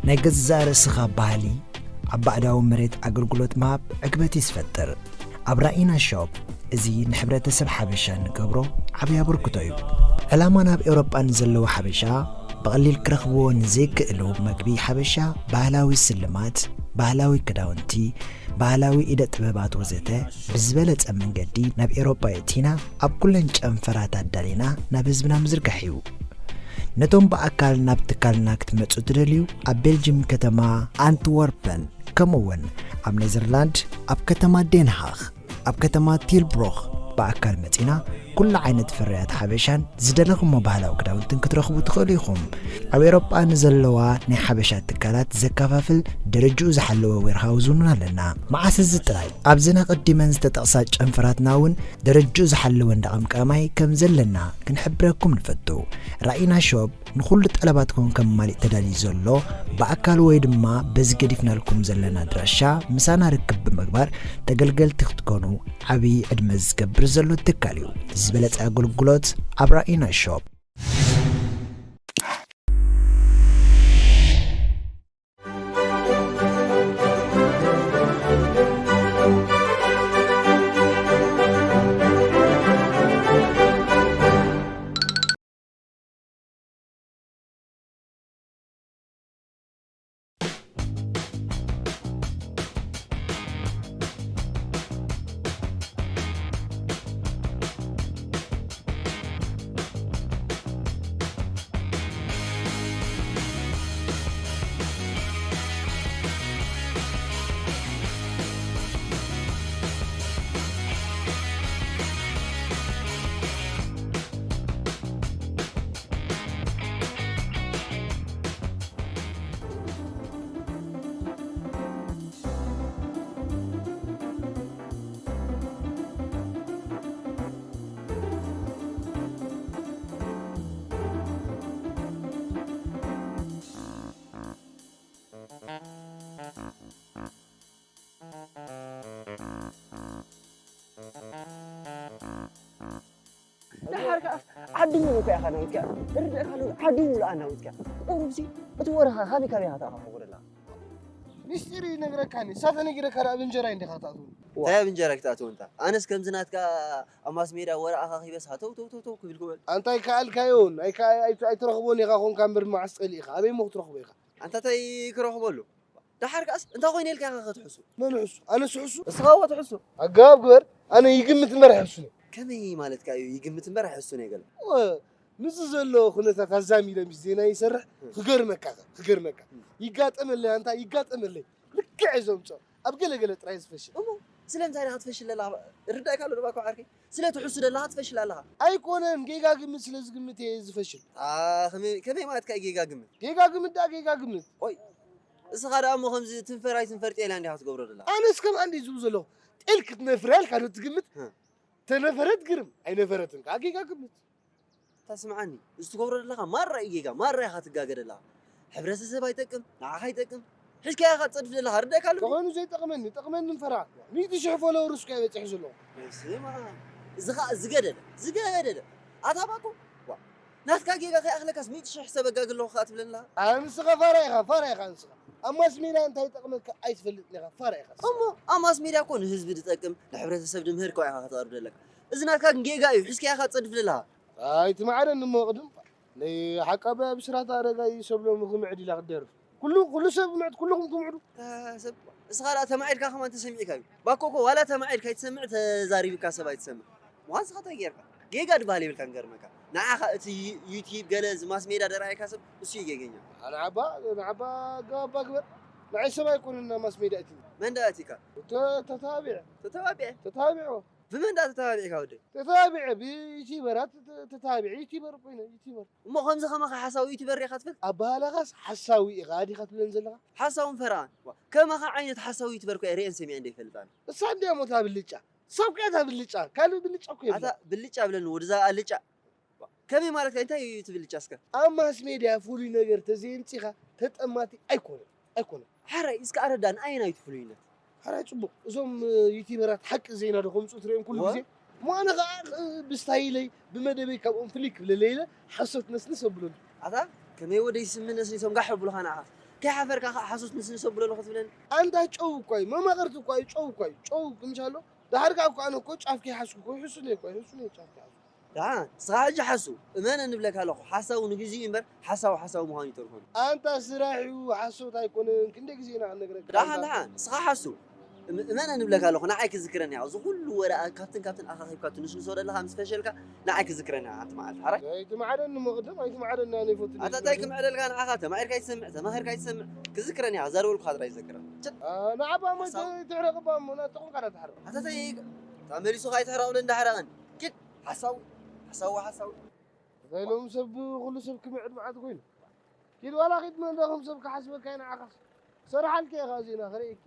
ናይ ገዛእ ርእስኻ ባህሊ ኣብ ባዕዳዊ መሬት ኣገልግሎት ምሃብ ዕግበት እዩ ዝፈጥር። ኣብ ራኢና ሾፕ እዚ ንሕብረተሰብ ሓበሻ እንገብሮ ዓብዪ ኣበርክቶ እዩ። ዕላማ ናብ ኤውሮጳ ንዘለዉ ሓበሻ ብቐሊል ክረኽብዎ ንዘይክእሉ መግቢ ሓበሻ፣ ባህላዊ ስልማት፣ ባህላዊ ክዳውንቲ፣ ባህላዊ ኢደ ጥበባት ወዘተ ብዝበለጸ መንገዲ ናብ ኤውሮጳ የእቲና ኣብ ኩለን ጨንፈራት ኣዳሊና ናብ ህዝብና ምዝርጋሕ እዩ። ነቶም ብኣካል ናብ ትካልና ክትመጹ ትደልዩ፣ ኣብ ቤልጅም ከተማ ኣንትወርፐን፣ ከምኡ እውን ኣብ ኔዘርላንድ ኣብ ከተማ ዴንሃኽ፣ ኣብ ከተማ ቲልብሮኽ ብኣካል መጺና ኩሉ ዓይነት ፍርያት ሓበሻን ዝደለኹሞ ባህላዊ ክዳውንትን ክትረኽቡ ትኽእሉ ኢኹም። ኣብ ኤውሮጳ ንዘለዋ ናይ ሓበሻ ትካላት ዘከፋፍል ደረጅኡ ዝሓለወ ዌርሃውዝ እውን ኣለና። መዓስ እዚ ጥራይ፣ ኣብዘን ኣቐዲመን ዝተጠቕሳ ጨንፈራትና እውን ደረጅኡ ዝሓለወ እንዳ ቀምቃማይ ከም ዘለና ክንሕብረኩም ንፈቱ። ራኢና ሾፕ ንኹሉ ጠለባትኩም ከማልእ ተዳልዩ ዘሎ፣ ብኣካል ወይ ድማ በዚ ገዲፍናልኩም ዘለና ኣድራሻ ምሳና ርክብ ብምግባር ተገልገልቲ ክትኮኑ ዓብዪ ዕድመ ዝገብር ዘሎ ትካል እዩ። ዝበለጸ ኣገልግሎት ኣብ ራኢና ሾፕ። ደሓር ከኣ ዓዲ ሙሉእ እኮ ኢኻ ናውትካ። ተረዲእካ ኣሎ? ዓዲ ሙሉእ ኣናውትካ። ቁሩብሲ እቲ ወረኻ ካበይ ካበይ ኢኻ ተኣኻኽቦ ደላ? ሚስጢር ይነግረካኒ። እሳ ተነጊረካ ደኣ ኣብ እንጀራ እንዲኻ ክትኣትወኒ። እንታይ ኣብ እንጀራ ክትኣትወ እንታ? ኣነስ ከምዚ ናትካ ኣብ ማስ ሜድያ ወረ ኣኻኺበስ ሃተው ተው ተው ተው ክብል ክበል። ኣንታይ ከኣልካዮን? ኣይከ-፣ ኣይ-፣ ኣይትረኽቦን ኢኻ ኮንካ እምበር መዓስ ጸሊእኻ? ኣበይ እሞ ክትረኽቦ ኢኻ? ኣንታ እንታይ ክረኽበሉ? ደሓር ከኣስ እንታይ ኮይነ ኢልካ ኢኻ ክትሕሱ? መን ሕሱ? ኣነስ ሕሱ? እስኻ እኮ ትሕሱ። ኣገባብ ግበር። ኣነ ይግምት እምበር ኣይሕሱን እየ። ከመይ ማለትካ እዩ ይግምት እምበር ኣይሕሱን እየ ገለ? እወ፣ ምስዚ ዘሎ ኩነታት ኣዛሚደ ምስ ዜና ይሰርሕ፣ እ። ክገርመካ ኸ፣ ክገርመካ። እ። ይጋጠመለይ፣ ኣንታ ይጋጠመለይ። ልክዕ እየ ዘምጽኦ። ኣብ ገለ ገለ ጥራይ ዝፈሽል። እሞ ስለምንታይ ኢኻ ትፈሽል ዘለኻ? ርዳእካ ኣሎ ዶ ባኮ ዓርከይ? ስለ ትሕሱ ዘለኻ ትፈሽል ኣለኻ። ኣይኮነን፣ ጌጋ ግምት ስለ ዝግምት እየ ዝፈሽል። ኣ፣ ከመይ፣ ከመይ ማለትካ እዩ ጌጋ ግምት? ጌጋ ግምት ደኣ ጌጋ ግምት። ኦይ፣ እስኻ ደኣ እሞ ከምዚ ትንፈር ኣይትንፈር ጤል እንዲኻ ትገብሮ ዘለኻ። ኣነስ ከምኣ እንድየ ዝብል ዘለኹ። ጤል ክትነፍር እያ ኢልካ ዶ ትግምት? እ። ተነፈረት ግርም፣ ኣይነፈረትን ከኣ ጌጋ ግምት። እታ ስምዓኒ፣ እዚ ትገብሮ ዘለኻ ማራ እዩ ጌጋ፣ ማራ ኢኻ ትጋገ ዘለኻ። ሕብረተሰብ ኣይጠቅም፣ ንዓኻ ኣይጠቅም። ሒዝካዮ ኢኻ ትጸድፍ ዘለኻ፣ ርዳእካ ኣሎ ድዩ? ተኾይኑ ዘይጠቕመኒ፣ ጠቕመኒ እንፈራ። ሚእቲ ሽሕ ፎሎወርስ እኮ እየ በጺሐ ዘለኹ። ስማ፣ እዚ ኸኣ ዝገደደ፣ ዝገደደ። ኣታ ባኮ፣ ዋ፣ ናትካ ጌጋ ከይኣኽለካስ ሚእቲ ሽሕ ሰብ ኣጋግለኹ ከኣ ትብለኒ ኣለኻ? ኣንስኻ ፋራ ኢኻ፣ ፋራ ኢኻ ኣንስኻ። ኣብ ማስ ሜድያ እንታይ ይጠቕመካ ኣይትፈልጥን ኢኻ፣ ፋራ ኢኻ። እሞ ኣብ ማስ ሜድያ እኮ ንህዝቢ ዝጠቅም፣ ንሕብረተሰብ ዝምህር እኮ ኢኻ ከተቕርብ ዘለካ። እዚ ናትካ ግን ጌጋ እዩ፣ ሒዝካዮ ኢኻ ትጸድፍ ዘለኻ። ኣይትማዕደኒ እሞ ቅድም። ናይ ሓቃ ብስራት ኣረጋይ ሰብሎም ክምዕድ ኢላ ክትደርፍ። ኩሉ፣ ኩሉ ሰብ ምዕድ፣ ኩልኹም ትምዕዱ። እታ ሰብ፣ እስኻ ደኣ ተማዒድካ ከማን ተሰሚዕካ እዩ። ባኮ እኮ ዋላ ተማዒድካ ኣይትሰምዕ፣ ተዛሪብካ ሰብ ኣይትሰምዕ። ምዃን እስኻ እንታይ ጌርካ? ጌጋ ድበሃል የብልካን ገርመካ። ንዓኻ እቲ ዩ-፣ ዩቲዩብ ገለ እዚ ማስ ሜድያ ደርኣየካ ሰብ እሱ እዩ ጌገኛ። ንዓባ፣ ንዓባ ኣገባባ ግበር። ንዓይ ሰብ ኣይኮነን ናብ ማስ ሜድያ እቲ። መን ደኣ ኣቲካ? ተ-፣ ተተባቢዐ። ተተባቢዐ? ተተባቢዐ። ብመን ደኣ ተተባቢዕካ ወደይ? ተተባቢዐ፣ ብዩቲዩበራት ተ-፣ ተተባቢዐ። ዩቲዩበር ኮይነ፣ ዩቲዩበር። እሞ ከምዚ ከማኻ ሓሳዊ ዩቲዩበር ዲኻ ትፈልጥ? ኣበሃህላኻስ ሓሳዊ ኢኻ ዲኻ ትብለን ዘለኻ? ሓሳውን ፈራን። ዋ፣ ከማኻ ዓይነት ሓሳዊ ዩቲዩበር እኮ እየ ርእየን ሰሚዐን ዘይፈልጥ ኣነ። እሳ እንድያ እሞ እታ ብልጫ። እሳ እኮ እያ እታ ብልጫ። ካልእ ብልጫ እኮ የብላን። ኣታ ብልጫ ብለኒ ወድዛ ኣልጫ። ከመይ ማለትካ? እንታይ እዩ እቲ ብልጫ እስከ? ኣብ ማስ ሜድያ ፍሉይ ነገር ተዘየምጺኻ ተጠማቲ ኣይኮነን፣ ኣይኮነን። ሓራይ እስከ ኣረዳን ኣየናይ እቲ ፍሉይነት? ሓራይ ጽቡቕ። እዞም፣ እ፣ ዩቲበራት ሓቂ ዜና ዶ ከምጽኡ ትርእዮም ኩሉ ዋ። ግዜ? እሞ ኣነ ኸኣ፣ እ፣ ብስታይለይ፣ ብመደበይ ካብኦም ፍልይ ክብለለይ ኢለ ሓሶት ነስንስ ኣብለሉ። ኣታ ከመይ ወደይ ስሚ ነስኒሶም ጋሕ ኣብሉኻ ንዓኻ? ከይሓፈርካ ከዓ ሓሶት ንስንሶ ብሎ ኣለኹ ትብለኒ። ኣንታ ጨው እኳ እዩ፣ መማቕርቲ እኳ እዩ፣ ጨው እኳ እዩ፣ ጨው ክምሻሎ። ደሓር ከዓ እኮ ኣነ እኮ ጫፍ ከይሓዝኩ እኮ ይሕሱን እየ እኮ፣ ይሕሱን እየ ጫፍ ከይሓዝኩ። ደሓ፣ ንስኻ ሕጂ ሓሱ። እመነ ንብለካ ኣለኹ፣ ሓሳዊ ንግዚኡ እምበር፣ ሓሳዊ ሓሳዊ ምዃኑ ይተርፎ። ኣንታ ስራሕ እዩ፣ ሓሶት ኣይኮነን። ክንደይ ግዜ ኢና ክንነግረካ? ደሓ፣ ኣንታ ደሓ፣ ንስኻ ሓሱ። እም-፣ እመነ ንብለካ ኣለኹ፣ ንዓይ ክዝክረኒ እያ። እዚ ኩሉ ወረ ኣ-፣ ካብትን ካብትን ኣኻኺብካ ትንስንሶ ዘለኻ ምስ ፈሸልካ፣ ንዓይ ክዝክረኒ እያ፣ ሓንቲ መዓልቲ፣ ሓራይ? ኣይትምዓደኒ እሞ ቅድም፣ ኣይትምዓደኒ፣ ኣነ ይፈቱ ኣታ እንታይ ክምዕደልካ ንዓኻ? ተማሂርካ ኣይትሰምዕ፣ ተማሂርካ ኣይትሰምዕ። ክዝክረኒ እያ፣ ክዛረበልኩኻ ጥራይ ይዘክረኒ። ችት! ኣ፣ ንዓባ እሞ ሓሳዊ። ትሕረቕ እባ እሞ፣ ናትኹም ካላ ትሕረቕ። ኣታ እንታይ፣ እታ መሊሱ ኸኣ ኣይትሕረቕሉ እንዳሕረቐኒ። ኪድ፣ ሓሳዊ፣ ሓሳዊ፣ ሓሳዊ። እንታይ ሎም ሰብ፣ ኩሉ ሰብ ክምዕድ መዓት ኮይኑ። ኪድ ዋላ ኪድ መንዳኹም ሰብ ክሓስበካ እዩ ንዓኻስ። ክሰርሓልካ እየ ኸኣ እዚና ክርእየኪ።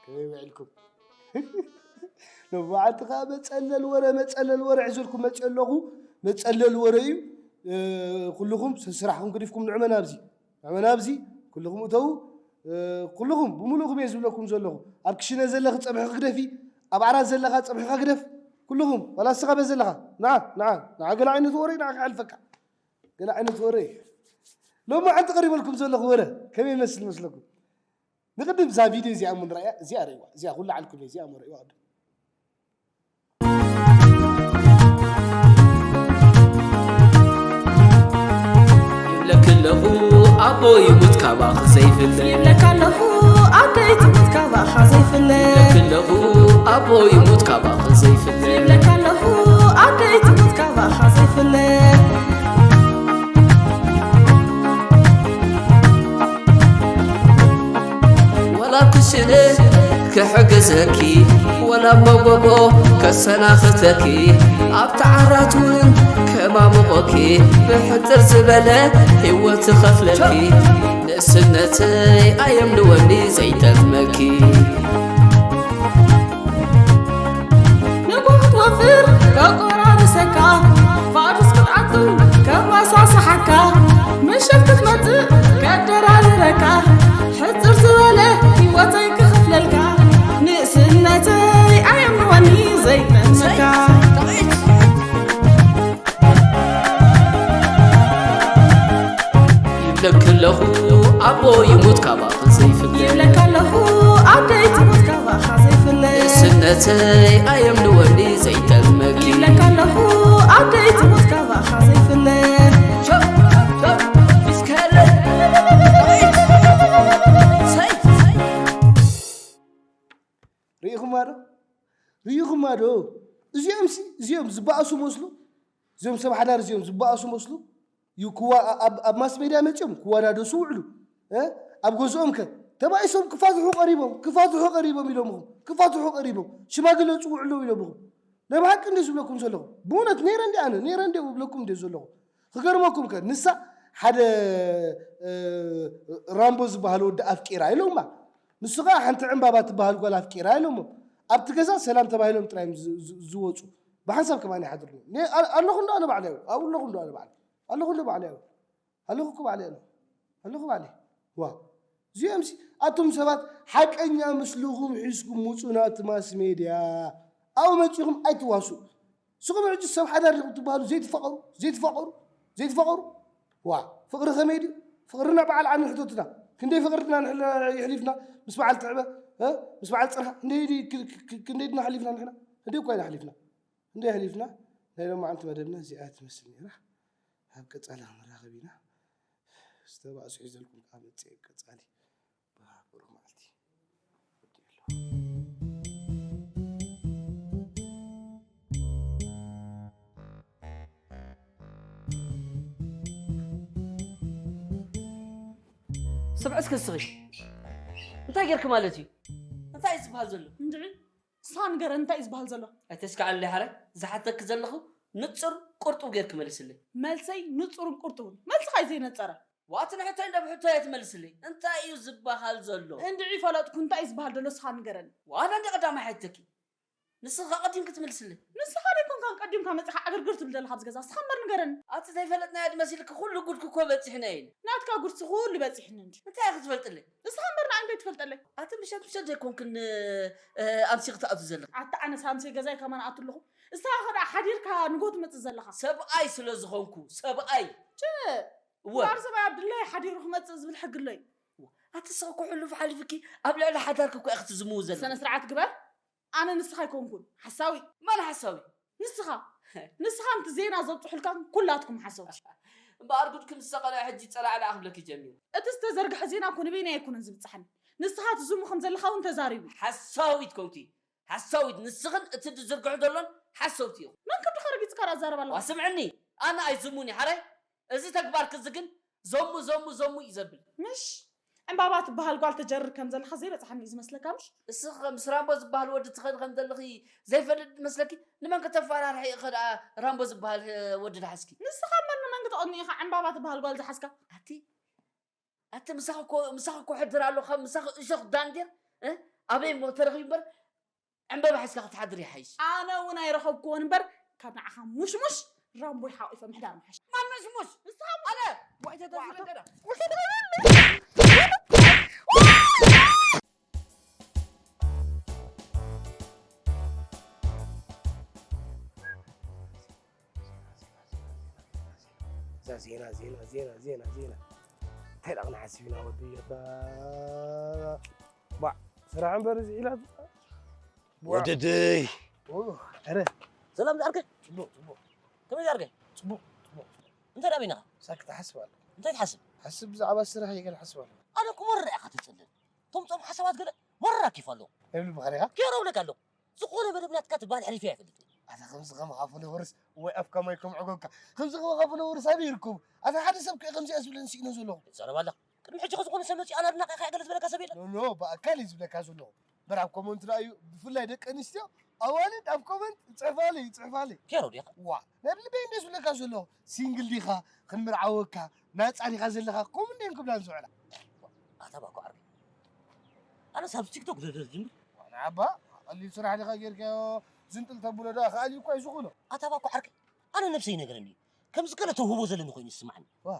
ከመይ ውዒልኩም? ሎማዓንቲ ኸዓ መጸለል ወረ፣ መጸለል ወረ ሒዘልኩም መጺአ ኣለኹ። መጸለል ወረ እዩ። እ፣ ኩልኹም ስራሕኩም ገዲፍኩም ንዑ መን ኣብዚ። ንዑ መን ኣብዚ። ኩልኹም እተዉ። እ፣ ኩልኹም ብምሉእኩም እየ ዝብለኩም ዘለኹ። ኣብ ክሽነ ዘለኺ ጸብሒ ክግደፊ፣ ኣብ ዓራት ዘለኻ ጸብሒኻ ግደፍ። ኩልኹም፣ ዋላ ንስኻ በ ዘለኻ። ንዓ፣ ንዓ፣ ንዓ ገለ ዓይነት ወረ ንዓ ክሓልፈካ። ገለ ዓይነት ወረ እዩ። ሎማዓንቲ ቀሪበልኩም ዘለኹ ወረ ከመይ ይመስል መስለኩም? ንቕድም እዛ ቪድዮ እዚኣ እሞ ንረኣያ፣ እዚኣ ርእይዋ፣ እዚኣ ኩሉ ዓልኩም እየ፣ እዚኣ እሞ ርእይዋ ቅድም። ይብለኪ ኣለኹ ኣቦ ይሙት ካባኺ ዘይፍለ። ይብለካ ኣለኹ ኣደይ ትሙት ካባኻ ዘይፍለ። ይብለኪ ኣለኹ ኣቦ ይሙት ካባኺ ዘይፍለ። ይብለካ ኣለኹ ኣደይ ትሙት ካባኻ ዘይፍለ። ወላ ኣብ ክሽነ ክሕግዘኪ፣ ወላ ኣብ መጎጎ ከሰናኽተኪ፣ ኣብቲ ዓራት እውን ከማሙቐኪ፣ ብሕጽር ዝበለ ህይወት እኸፍለኪ። ንእስነተይ ኣየምልወኒ ዘይጠልመኪ። ንግሆ ክትወፍር ከቆራርሰካ፣ ፋዱስ ክትኣቱ ከመሳስሓካ፣ ምሸት ክትመጽእ ከደራርረካ፣ ሕጽር ዝበለ ህይወተይ ክኸፍለልካ፣ ንእስነተይ ኣየምልወኒ ዘይጠልመካ። ይብለኪ ኣለኹ ኣቦ ይሙት ካባኺ ዘይፍለ። ይብለካ ኣለኹ ኣደይ ትሙት ካባኻ ዘይፍለ። ንእስነተይ ኣየምልወኒ ዘይጠልመኪ። ይብለካ ኣለኹ ኣደይ ትሙት ካባኻ ዘይፍለ። ሸው፣ ሸው፣ ፊስከለ። ሰይ፣ ሰይ። ርኢኹማ ዶ? ርኢኹማ ዶ? እዚኦምሲ፣ እዚኦም ዝበኣሱ መስሉ፣ እዚኦም ሰብ ሓዳር እዚኦም ዝበኣሱ መስሉ፣ ዩ ክዋ-፣ ኣብ፣ ኣብ ማስ ሜድያ መጺኦም ክዋዳደሱ ውዕሉ። እ? ኣብ ገዝኦም ከ ተባኢሶም ክፋትሑ ቀሪቦም፣ ክፋትሑ ቀሪቦም ኢሎምኹም፣ ክፋትሑ ቀሪቦም፣ ሽማግለ ጽውዑ ኣለዉ ኢሎምኹም። ናይ ብሓቂ እንደ ዝብለኩም ዘለኹ። ብእውነት ነይረ እንዲ ኣነ፣ ነይረ እንደ ብብለኩም እንደ ዘለኹ። ክገርመኩም ከ፣ ንሳ ሓደ፣ እ፣ ራምቦ ዝበሃል ወዲ ኣፍቂራ ኢሎማ። ንሱ ኸዓ ሓንቲ ዕምባባ ትበሃል ጓል ኣፍቂራ ኢሎሞ። ኣብቲ ገዛ ሰላም ተባሂሎም ጥራይ እዮም ዝ-፣ ዝ-፣ ዝወጹ። ብሓንሳብ ከማን ይሓድሩ። ነ-፣ ኣ-፣ ኣለኹ እንዶ ኣነ ባዕለይ፣ ኣብኡ ኣለኹ እንዶ ኣነ ባዕለይ። ኣለኹ እንዶ ባዕለይ ኣብኡ። ኣለኹ እኮ ባዕለይ ኣለኹ። ኣለኹ ባዕለይ። ዋ። እዚኦምሲ፣ ኣቱም ሰባት ሓቀኛ ምስልኹም ሒዝኩም ውጹ ናብቲ ማስ ሜድያ። ኣብኡ መጺኹም ኣይትዋስኡ። ንስኹም ሕጂ ሰብ ሓዳር ኢኹም ትበሃሉ ዘይትፋቐሩ፣ ዘይትፋቐሩ፣ ዘይትፋቐሩ። ዋ፣ ፍቕሪ ከመይ ድዩ? ፍቕርና በዓል ዓሚ ሕተቱና። ክንደይ ፍቕርና ንሕለ-፣ የሕሊፍና ምስ በዓል ትዕበ፣ እ? ምስ በዓል ጽርሃ፣ ክንደይ ድዩ ክ-፣ ክ-፣ ክ-፣ ክንደይ ድና ኣሕሊፍና ንሕና? ክንደይ እኳ ኢና ኣሕሊፍና? ክንደይ ኣሕሊፍና? ናይ ሎማዓንቲ መደብና እዚኣ ትመስል ነይራ። ኣብ ቀጻሊ ክንራኸብ ኢና። ዝተባእሱ ሒዘልኩም ከኣ መጽእ ቀጻሊ። ብሩኽ መዓልቲ። ስምዒ እስከ እስኺ። እንታይ ጌርኪ ማለት እዩ? እንታይ እዩ ዝበሃል ዘሎ? እንድዒ፣ ንስኻ ንገረኒ እንታይ እዩ ዝበሃል ዘሎ? ኣይተስክዓለይ ሓራይ፣ ዝሓተኪ ዘለኹ ንጹር ቁርጡው ጌርኪ መልስለይ። መልሰይ ንጹርን ቁርጡውን። መልስኻ እዩ ዘይነጸረ። ዋእ እቲ ንሕቶይ እንዶ ብሕቶይ ኣይትመልስለይ። እንታይ እዩ ዝበሃል ዘሎ? እንድዒ ፈለጥኩ፣ እንታይ እዩ ዝበሃል ዘሎ ንስኻ ንገረኒ። ዋእ ኣነ እንዲ ቀዳማይ ሓቲተኪ። ንስኻ ቀዲም ክትምልስለይ። ንስኻ ደይኮንካ ቀዲምካ መጺኻ ዕግርግር ትብል ዘለኻ ኣብዚ ገዛ። እስኻ እምበር ንገረኒ። ኣቲ ዘይፈለጥናዮ ድመሲልኪ ኩሉ ጉድኪ እኮ በጺሕና ኢለ። ናትካ ጉድሲ ኩሉ በጺሕኒ እንጂ። እንታይ ኢኺ ትፈልጥለይ? እስኻ እምበር ንዓይ እንታይ ትፈልጠለይ? ኣቲ ምሸት ምሸት ዘይኮንክን፣ እ፣ ኣምሲኺ ትኣቱ ዘለኺ። ኣታ ኣነስ ኣምስየ ገዛይ ከማን ኣቱ ኣለኹ። እስኻ ከ ደኣ ሓዲርካ ንጎ ትመጽእ ዘለኻ። ሰብኣይ ስለ ዝኾንኩ፣ ሰብኣይ። ጭ! እወ። እምበኣር ሰብኣይ ኣብ ድላዩ ሓዲሩ ክመጽእ ዝብል ሕጊ ኣሎ እዩ። ኣቲ ንስኺ እኮ ሕሉፍ ሓሊፍኪ ኣብ ልዕሊ ሓዳርኪ እኮ ኢኺ ትዝምዊ ዘለኺ። ስነ ስርዓት ግበር። ኣነ ንስኻ ኣይኮንኩን። ሓሳዊ። መን ሓሳዊ? ንስኻ። ንስኻን እቲ ዜና ዘብጽሑልካን ኩላትኩም ሓሰውቲ። እምበኣር ጉድኪ ምስ ሰቐለ ሕጂ ጸላዕላዕ ክብለኪ ጀሚሩ። እቲ ዝተዘርግሐ ዜና እኮ ንበይነይ ኣይኮነን ዝብጽሓኒ። ንስኻ ትዝሙ ከም ዘለኻ እውን ተዛሪቡ። ሓሳዊት ኮንኪ። ሓሳዊት ንስኽን እቲ ዝዝርግሑ ዘሎን ሓሰውቲ ኢኹም። መን ክንድኻ ረጊጽካ ደኣ ትዛረብ ኣለኻ? ዋ ስምዕኒ፣ ኣነ ኣይዝሙን እየ ሓራይ። እዚ ተግባርኪ እዚ ግን ዘሙ፣ ዘሙ፣ ዘሙ እዩ ዘብል። ምሽ ዕምባባ ትበሃል ጓል ተጀርር ከም ዘለኻ ዘይበጽሓኒ እዩ ዝመስለካ ምሽ? እስኺ ምስ ራምቦ ዝበሃል ወዲ ትኸዲ ከም ዘለኺ ዘይፈልጥ መስለኪ? ንመን ከተፈራርሒ ኢኺ ደኣ ራምቦ ዝበሃል፣ እ፣ ወዲ ዝሓዝኪ? ንስኻ እምበር ንመን ክትቐኑ ኢኻ ዕምባባ ትበሃል ጓል ዝሓዝካ? ኣቲ፣ ኣቲ ምሳኺ እኮ፣ ምሳኺ እኮ ሕድር ኣሎ፣ ካብ ምሳኺ እሾኽ ዳንዴር፣ እ? ኣበይ እሞ ተረኺቡ እምበር ዕምበባ ሒዝካ ክትሓድር ይሓይሽ። ኣነ እውን ኣይረኸብክዎን እምበር ካብ ንዓኻ ሙሽሙሽ ራምቦይ ሓቂፈ ምሕዳር ምሓሽ። ማን ሙሽሙሽ? ንስኻ ሙሽ-፣ ኣነ! ዋይ ተተዝረገዳ። እዛ ዜና፣ ዜና፣ ዜና፣ ዜና፣ ዜና። እንታይ ደኣ ክንሓስብ ኢና ወዲ የባ? ባ፣ ስራሕ እምበር እዚ ኢላ። ዋ። ወደደይ። ኦ፣ ኣረ። ሰላም ዝኣርከ? ጽቡቕ፣ ጽቡቕ። ከመይ ዝኣርከ? ጽቡቕ፣ ጽቡቕ። እንታይ ደኣ በይንኻ? ሳክ ትሓስብ ኣለኹ። እንታይ ትሓስብ? ሓስብ ብዛዕባ ስራሕ እዩ ገለ ሓስብ ኣለኹ። ኣነ እኮ መረረ ኢኻ ተጽልል። እቶም ጾም ሓሳባት ገለ መረራ ኪፍ ኣለዉ። ናይ ልብኻ ዲኻ? ኬሮ እብለካ ኣለኹ። ዝኾነ መደብ ናትካ ትበሃል ሕሊፈ ኣይፈልጥን። ኣታ ከምዚ ከማኻ ፎሎወርስ ወይ ኣፍካ ማይ ከም ዕጎግካ። ከምዚ ከማኻ ፎሎወርስ ኣበይ ይርከቡ? ኣታ ሓደ ሰብ ከ ከምዚኣ ዝብለኒ ስኢነ ዘለኹ። ትዛረብ ኣለኻ። ቅድሚ ሕጂ ከ ዝኾነ ሰብ መጺኡ ኣናድናቂ ኢኻ ገለ ዝበለካ ሰብ የለን? ኖ፣ ኖ፣ ብኣካል እዩ ዝብለካ ዘለኹ። እምበር ኣብ ኮመንት ደኣ እዩ፣ ብፍላይ ደቂ ኣንስትዮ ኣዋልድ ኣብ ኮመንት ይጽሕፋለይ፣ ይጽሕፋለይ። ኬሮ ዲኻ? ዋ፣ ናይ ልበይ እንደ ዝብለካ ዘለኹ። ሲንግል ዲኻ? ክንምርዓወካ፣ ናጻ ዲኻ ዘለኻ? ከምኡ እንደ ክብላን ዝውዕላ። ኣታ ባኮ ዓርቢ። ኣነስ ኣብ ቲክቶክ ዶ ዶ ዝጅምር? ዋ፣ ንዓባ፣ ቀሊል ስራሕ ዲኻ ጌርካዮ? ዝንጥል ተብሎ ደኣ ክኣልዩ እኳ እዩ ዝኾኖ። ኣታ ባኮ ዓርቢ፣ ኣነ ነብሰይ ይነግረኒ እዩ። ከምዚ ገለ ተውህቦ ዘለኒ ኮይኑ ይስምዓኒ። ዋ፣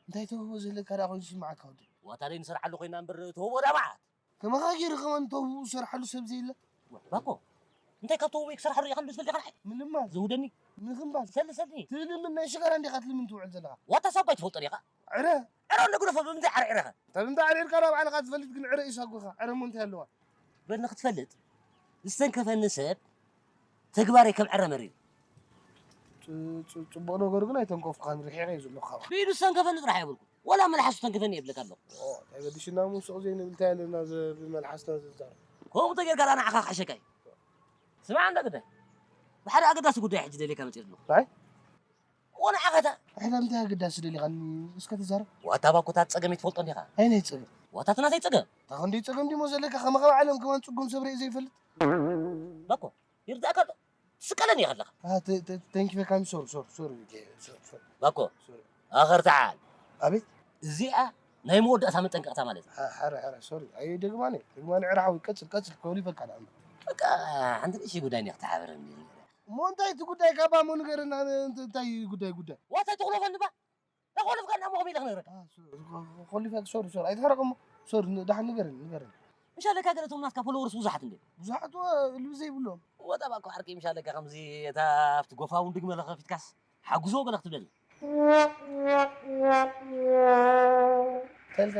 እንታይ ተውህቦ ዘለካ ደኣ ኮይኑ ይስምዓካ ወዲ? ዋታ ደይ ንሰርሓሉ ኮይና እምበር ተውህቦ ደኣ መዓት። ከማኻ ገይሩ ከማን ተውህቦ ዝሰርሓሉ ሰብ ዘየለ? ዋ፣ ባኮ፣ እንታይ ካብ ተውህቦ ክሰርሓሉ ኢኻ እንዶ ትፈልጥ ኢኻ ንዓይ? ምልማን። ዘውደኒ። ንኽምባል። ሰሊ፣ ሰሊ። ትልምን ናይ ሽጋራ እንዲኻ ትልምን ትውዕል ዘለኻ? ዋታ ሳባ ኣይትፈልጦን ኢኻ? ዕረ። ዕረ እንዶ ግደፎ፣ ብምንታይ ዓርዒረኻ? እንተ ብምንታይ ዓርዒርካ ደኣ ባዕልኻ ትፈልጥ፣ ግን ዕረ እዩ ሳጉኻ። ዕረ እሞ እንታይ ኣለዋ? በል ንኽትፈልጥ፣ ዝሰንከፈኒ ሰብ ተግባረይ ከም ዕረ መሪር። ጽ-፣ ጽ-፣ ጽቡቕ ነገሩ ግን ኣይተንከፍኩኻን፣ ርሒቐ እየ ዘለኹ ካባኻ። ብኢዱ ዝሰንከፈኒ ጥራሕ ኣይበልኩ፣ ወላ መልሓሱ ተንከፈኒ እየ እብለካ ኣለኹ። ኦ፣ እንታይ ገዲሽና እሞ ሱቕ ዘይንብል እንታይ ኣለና ዘ-፣ ብመልሓስና ዝዛረብ? ከምኡ ተጌርካ ደኣ ንዓኻ ክሕሸካ እዩ። ስማዕ እንዳ ግዳይ፣ ብሓደ ኣገዳሲ ጉዳይ ሕጂ ደልየካ መጺእ ኣለኹ። እንታይ? እዎ ንዓኻ እታ። ኣሕላም እንታይ ኣገዳሲ ደሊኻኒ? እስከ ተዛረብ። ዋታ ባኮ እታ ጸገም ይትፈልጦ እንዲኻ? ኣይ ናይ ጸገም። ዋታ እቲ ናተይ ጸገም። እታ ክንደይ ጸገም ዲሞ ዘለካ? ከማኻ ባዕሎም ከማን ጽጉም ሰብ ርኢ ዘይፈልጥ። ባኮ፣ ይርዳእካ ኣሎ። ትስቀለኒ ኢኻ ኣለኻ። ኣ፣ ተ-፣ ተ-፣ ተንኪፈካኒ፣ ሶሪ፣ ሶሪ፣ ሶሪ፣ ሶሪ፣ ሶሪ። ባኮ፣ ሶሪ። ኣኸር ተዓል። ኣቤት። እዚኣ ናይ መወዳእታ መጠንቀቕታ ማለት እዩ። ሓ-፣ ሓረ፣ ሓረ፣ ሶሪ። ኣይ ደግማኒ፣ ደግማኒ ዕረ ሓወይ፣ ቀጽል፣ ቀጽል፣ ከውሊፈካ ደኣ። በቃ፣ ሓንቲ ንእሽተይ ጉዳይ እኒኣ ክትሓብረኒ። እሞ እንታይ እቲ ጉዳይ ካባ እሞ ንገረና፣ ን-፣ እንት-፣ እንታይ ጉዳይ፣ ጉዳይ? ዋታ ኣይትኹለፈኒ ባ። ተኾልፍካ እና ሞኸ ኢለ ክነግረካ። ኣ፣ ሶ-፣ ኾ-፣ ኾሊፈካ፣ ሶሪ፣ ሶሪ። ኣይትሕረቕ እሞ። ሶሪ፣ ን-፣ ደሓን ንገረኒ፣ ንገረኒ። ምሻለካ ገለ እቶም ናትካ ፎሎወርስ ብዙሓት እንደ። ብዙሓት ወ-፣ ልቢ ዘይብሎም። ወጣ ባኮ ዓርከይ፣ ምሻለካ ከምዚ እታ ኣብቲ ጎፋውንድግ መለ ከፊትካስ ሓጉዞ ገለ ክትብለኒ። እንታይ ኢልካ?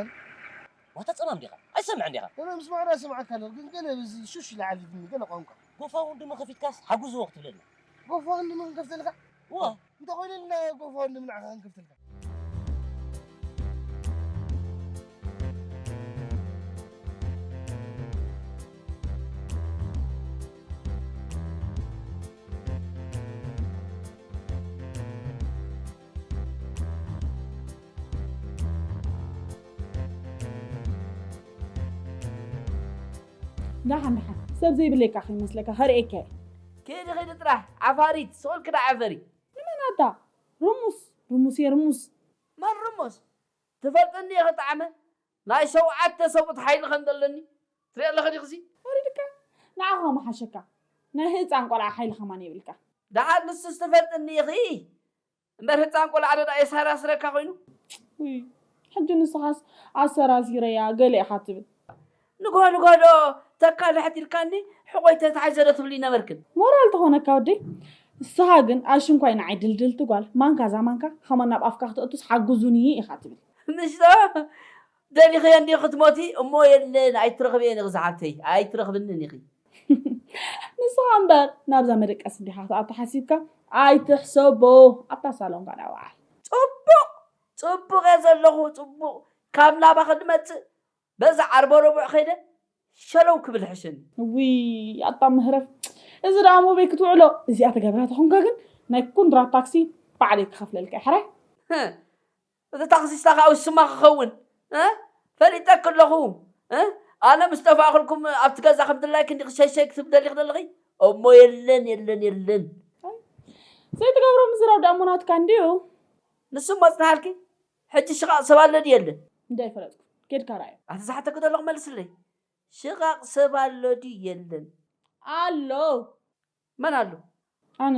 ዋታ ጸማም ዲኻ? ኣይሰምዕን ዲኻ? ገለ ምስማዕና ስምዓካ ኣለኹ፣ ግን ገለ በዚ ሹሽ ኢላ ዓሊትኒ፣ ገለ ቋንቋ። ጎፋውንድሚ ከፊትካስ ሓጉዞ ክትብለኒ። ጎፋውንድሚ ክንከፍተልካ? እዋ። እንተ ኾይኑልና ጎፋውንድሚ ንዓኻ ክንከፍተልካ። ደሓን፣ ደሓን። ሰብ ዘይብለይካ ከይመስለካ፣ ከርእየካ እየ። ከይዲ፣ ከይዲ ጥራሕ፣ ዓፋሪት፣ ስቕ ኢልኪ ደኣ ዓፈሪ። ንመን ኣታ? ርሙስ፣ ርሙስ እየ፣ ርሙስ። መን ርሙስ? ትፈልጥኒ ኢኺ ጣዕመ ናይ ሸውዓተ ሰብኡት ሓይሊ ከም ዘለኒ ትርኢ ኣለኺ ዲኺ? ወሪድካ? ንዓኻ ምሓሸካ። ናይ ህፃን ቆልዓ ሓይሊ ከማን የብልካ። ደሓር ንሱስ ትፈልጥኒ ኢኺ እምበር ህፃን ቆልዓ ዶ ደኣ የሳራስረካ ኮይኑ። ውይ፣ ሕጂ ንስኻስ ኣሰራሲረያ ገለ ኢኻ ትብል። ንግሆ ንግሆ ዶ ተካልሕት ኢልካኒ ሕቆይ ተታሒዘ ዶ ትብሊ ነበርክን? ሞራል ተኾነካ ወደይ። ንስኻ ግን ኣሽንኳይ ንዓይ ድልድልቲ ጓል ማንካ እዛ ማንካ ከማን ናብ ኣፍካ ክተእቱስ ሓግዙኒ ኢኻ ትብል። ምሽ ዶ ደሊኽዮ እንዲ ክትሞቲ እሞ የለን ኣይትረኽብየን ኢኺ ዝሓብተይ ኣይትረኽብንን ኢኺ። ንስኻ እምበር ናብዛ መደቀሲ እንዲኻ ክትኣቱ ሓሲብካ ኣይትሕሰቦ። ኣብታ ሳሎንካ ዳውዓል። ጽቡቕ ጽቡቕ እየ ዘለኹ ጽቡቕ ካብ ናባኺ ድመጽእ በዛ ዓርበ ረቡዕ ከይደ ሸለው ክብል ሕሸኒ። ውይ ኣታ ምህረፍ፣ እዚ ደኣ ሞቤ ክትውዕሎ እዚኣ ተገብራ ተኾንካ ግን ናይ ኩንትራት ታክሲ ባዕለይ ክኸፍለልካ እየ ሕራይ። እቲ ታክሲስታ ከዓ ውስማ ክኸውን እ? ፈሊጠክ ኣለኹ እ? ኣነ ምስ ጠፋእኩልኩም ኣብቲ ገዛ ከም ድላይክ እንዲ ክሸይሸይ ክትብደሊ ክደለኺ እሞ የለን የለን የለን። ዘይትገብሮ ምዝራብ ደኣ እሞ ናትካ እንድዩ። ንሱ መፅናሃልኪ ሕጂ ሽቓቕ ሰብ ኣሎ ድዩ የለን? እንዳይፈለጥኩ ኬድካ ራእዮ። ኣቲ ዝሓተክ ዘለኹ መልስለይ። ሽቓቕ ሰብ ኣሎ ድዩ የለን? ኣሎ። መን ኣሎ? ኣነ።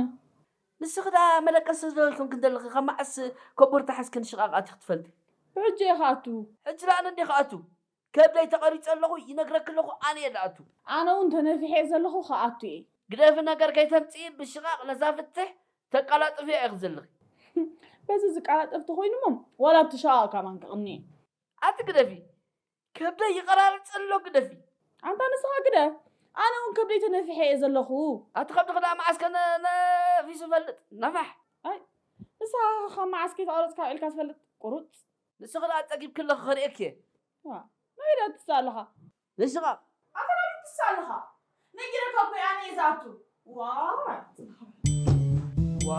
ንስኺ ደኣ መለቀሲ ዝበልኩም ክንደለኺ ካብ መዓስ ከቦርታ ሓዝክን ሽቓቕ ኣቲ ክትፈልጢ? ብሕጂ እየ ክኣቱ። ሕጂ ደኣ ኣነ እንዲ ክኣቱ? ከብደይ ተቐሪጸ ኣለኹ ይነግረኪ ኣለኹ ኣነ እየ ዝኣቱ። ኣነ እውን ተነፊሐ እየ ዘለኹ ክኣቱ እየ። ግደፊ ነገር ከይተምጽኢ ብሽቓቕ ነዛ ፍትሕ ተቀላጥፍያ ኢኺ ዘለኺ። በዚ ዝቀላጠፍ ተኾይኑሞ ዋላ ኣብቲ ሽቓቕ ካማን ክቕኒ እየ። ኣቲ ግደፊ ከብደይ ይቐራርጽ ኣሎ ግደፊ። ኣንታ ንስኻ ግደ ኣነ እውን ከብደይ ተነፊሐ እየ ዘለኹ። ኣቲ ከብድኺ ደኣ መዓስ ከ ነ- ነፊሱ ፈልጥ ነፋሕ። ኣይ ንስኻ ካብ መዓስ ከይተቐረጽካ ውዒልካ ትፈልጥ ቁሩጽ። ንስኺ ደኣ ጸጊብኪ ኣለኺ ክርእየኪ እየ። ዋ፣ ናበይ ደኣ ትስእ ኣለኻ? ንስኻ ኣታ ናበይ ትስእ ኣለኻ? ነጊረካ እኮ እየ ኣነ እየ ዝኣቱ። ዋይ። ዋ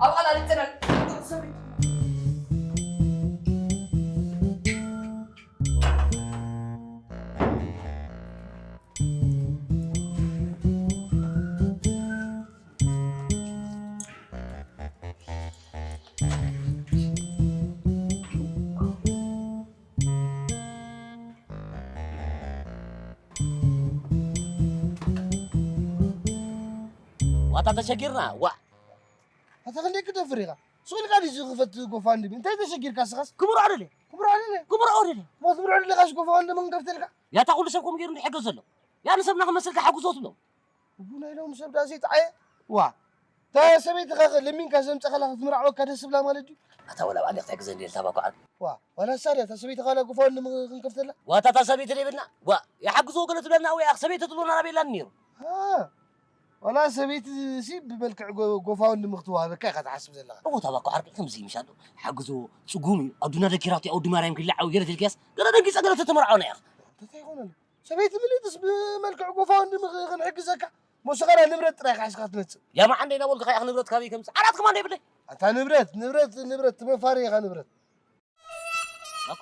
ኣብ ኣላሊተና ዋታ ተሸጊርና ዋ ኣታ ክንደይ ክደፍር ኢኻ ስቕ ኢልካ ድዩ ዝኽፈት ጎፋንድሚ እንታይ ተሸጊርካ ስኻስ ክምርዖ ደለ ክምርዖ ደለ ክምርዖ ደለ ሞ ትምርዖ ደለኻስ ጎፋንድሚ ክንከፍተልካ ያታ ኩሉ ሰብ ከምኡ ገይሩ እንድሕገዝ ዘሎ ያ ንሰብና ክመስልካ ሓጉዞ ትብሎ እቡ ናይ ሎም ሰብ ዳኣ ዘይጠዓየ ዋ እታ ሰበይትኻ ለሚንካ ዘምፀኸላ ክትምርዓወካ ደስ ብላ ማለት ድዩ ኣታ ወላ ባዕሊ ክታይ ግዘ እንዴል ታባኳዓል ዋ ዋላ ሳድያ እታ ሰበይቲ ካላ ጎፋንድሚ ክንከፍተላ ዋታ እታ ሰበይቲ ደይብልና ዋ ይሓግዝዎ ገለ ትብለና ወይ ኣኽ ሰበይቲ ትብሉና ናበይ ኢላኒ ነይሩ ዋላ ሰበይቲ ሲ ብመልክዕ ጎፋንድሚ ክትዋሃበካ ኢኻ ትሓስብ ዘለኻ እዎ ታባኳ ዓርቂ ከምዚ ይምሻ ኣሎ ሓግዝዎ ፅጉም እዩ ኣዱና ደኪራቱ ኣውዲ ማርያም ክልዓው ገለ ትልክያስ ገለ ደንጊፀ ገለ ተተመርዓውና ኢኻ እንታይ ይኾነሉ ሰበይቲ ምልእትስ ብመልክዕ ጎፋንድሚ ክንሕግዘካ ሞስኸራ ንብረት ጥራይ ካሕስካ ትመጽእ ያማ ዓንደይ ናበልኩ ካይኽ ንብረት ካበይ ከምጽእ ዓራት ከማን የብለይ ኣንታ ንብረት ንብረት ንብረት ትመፋሪ ኢኻ ንብረት ኣኮ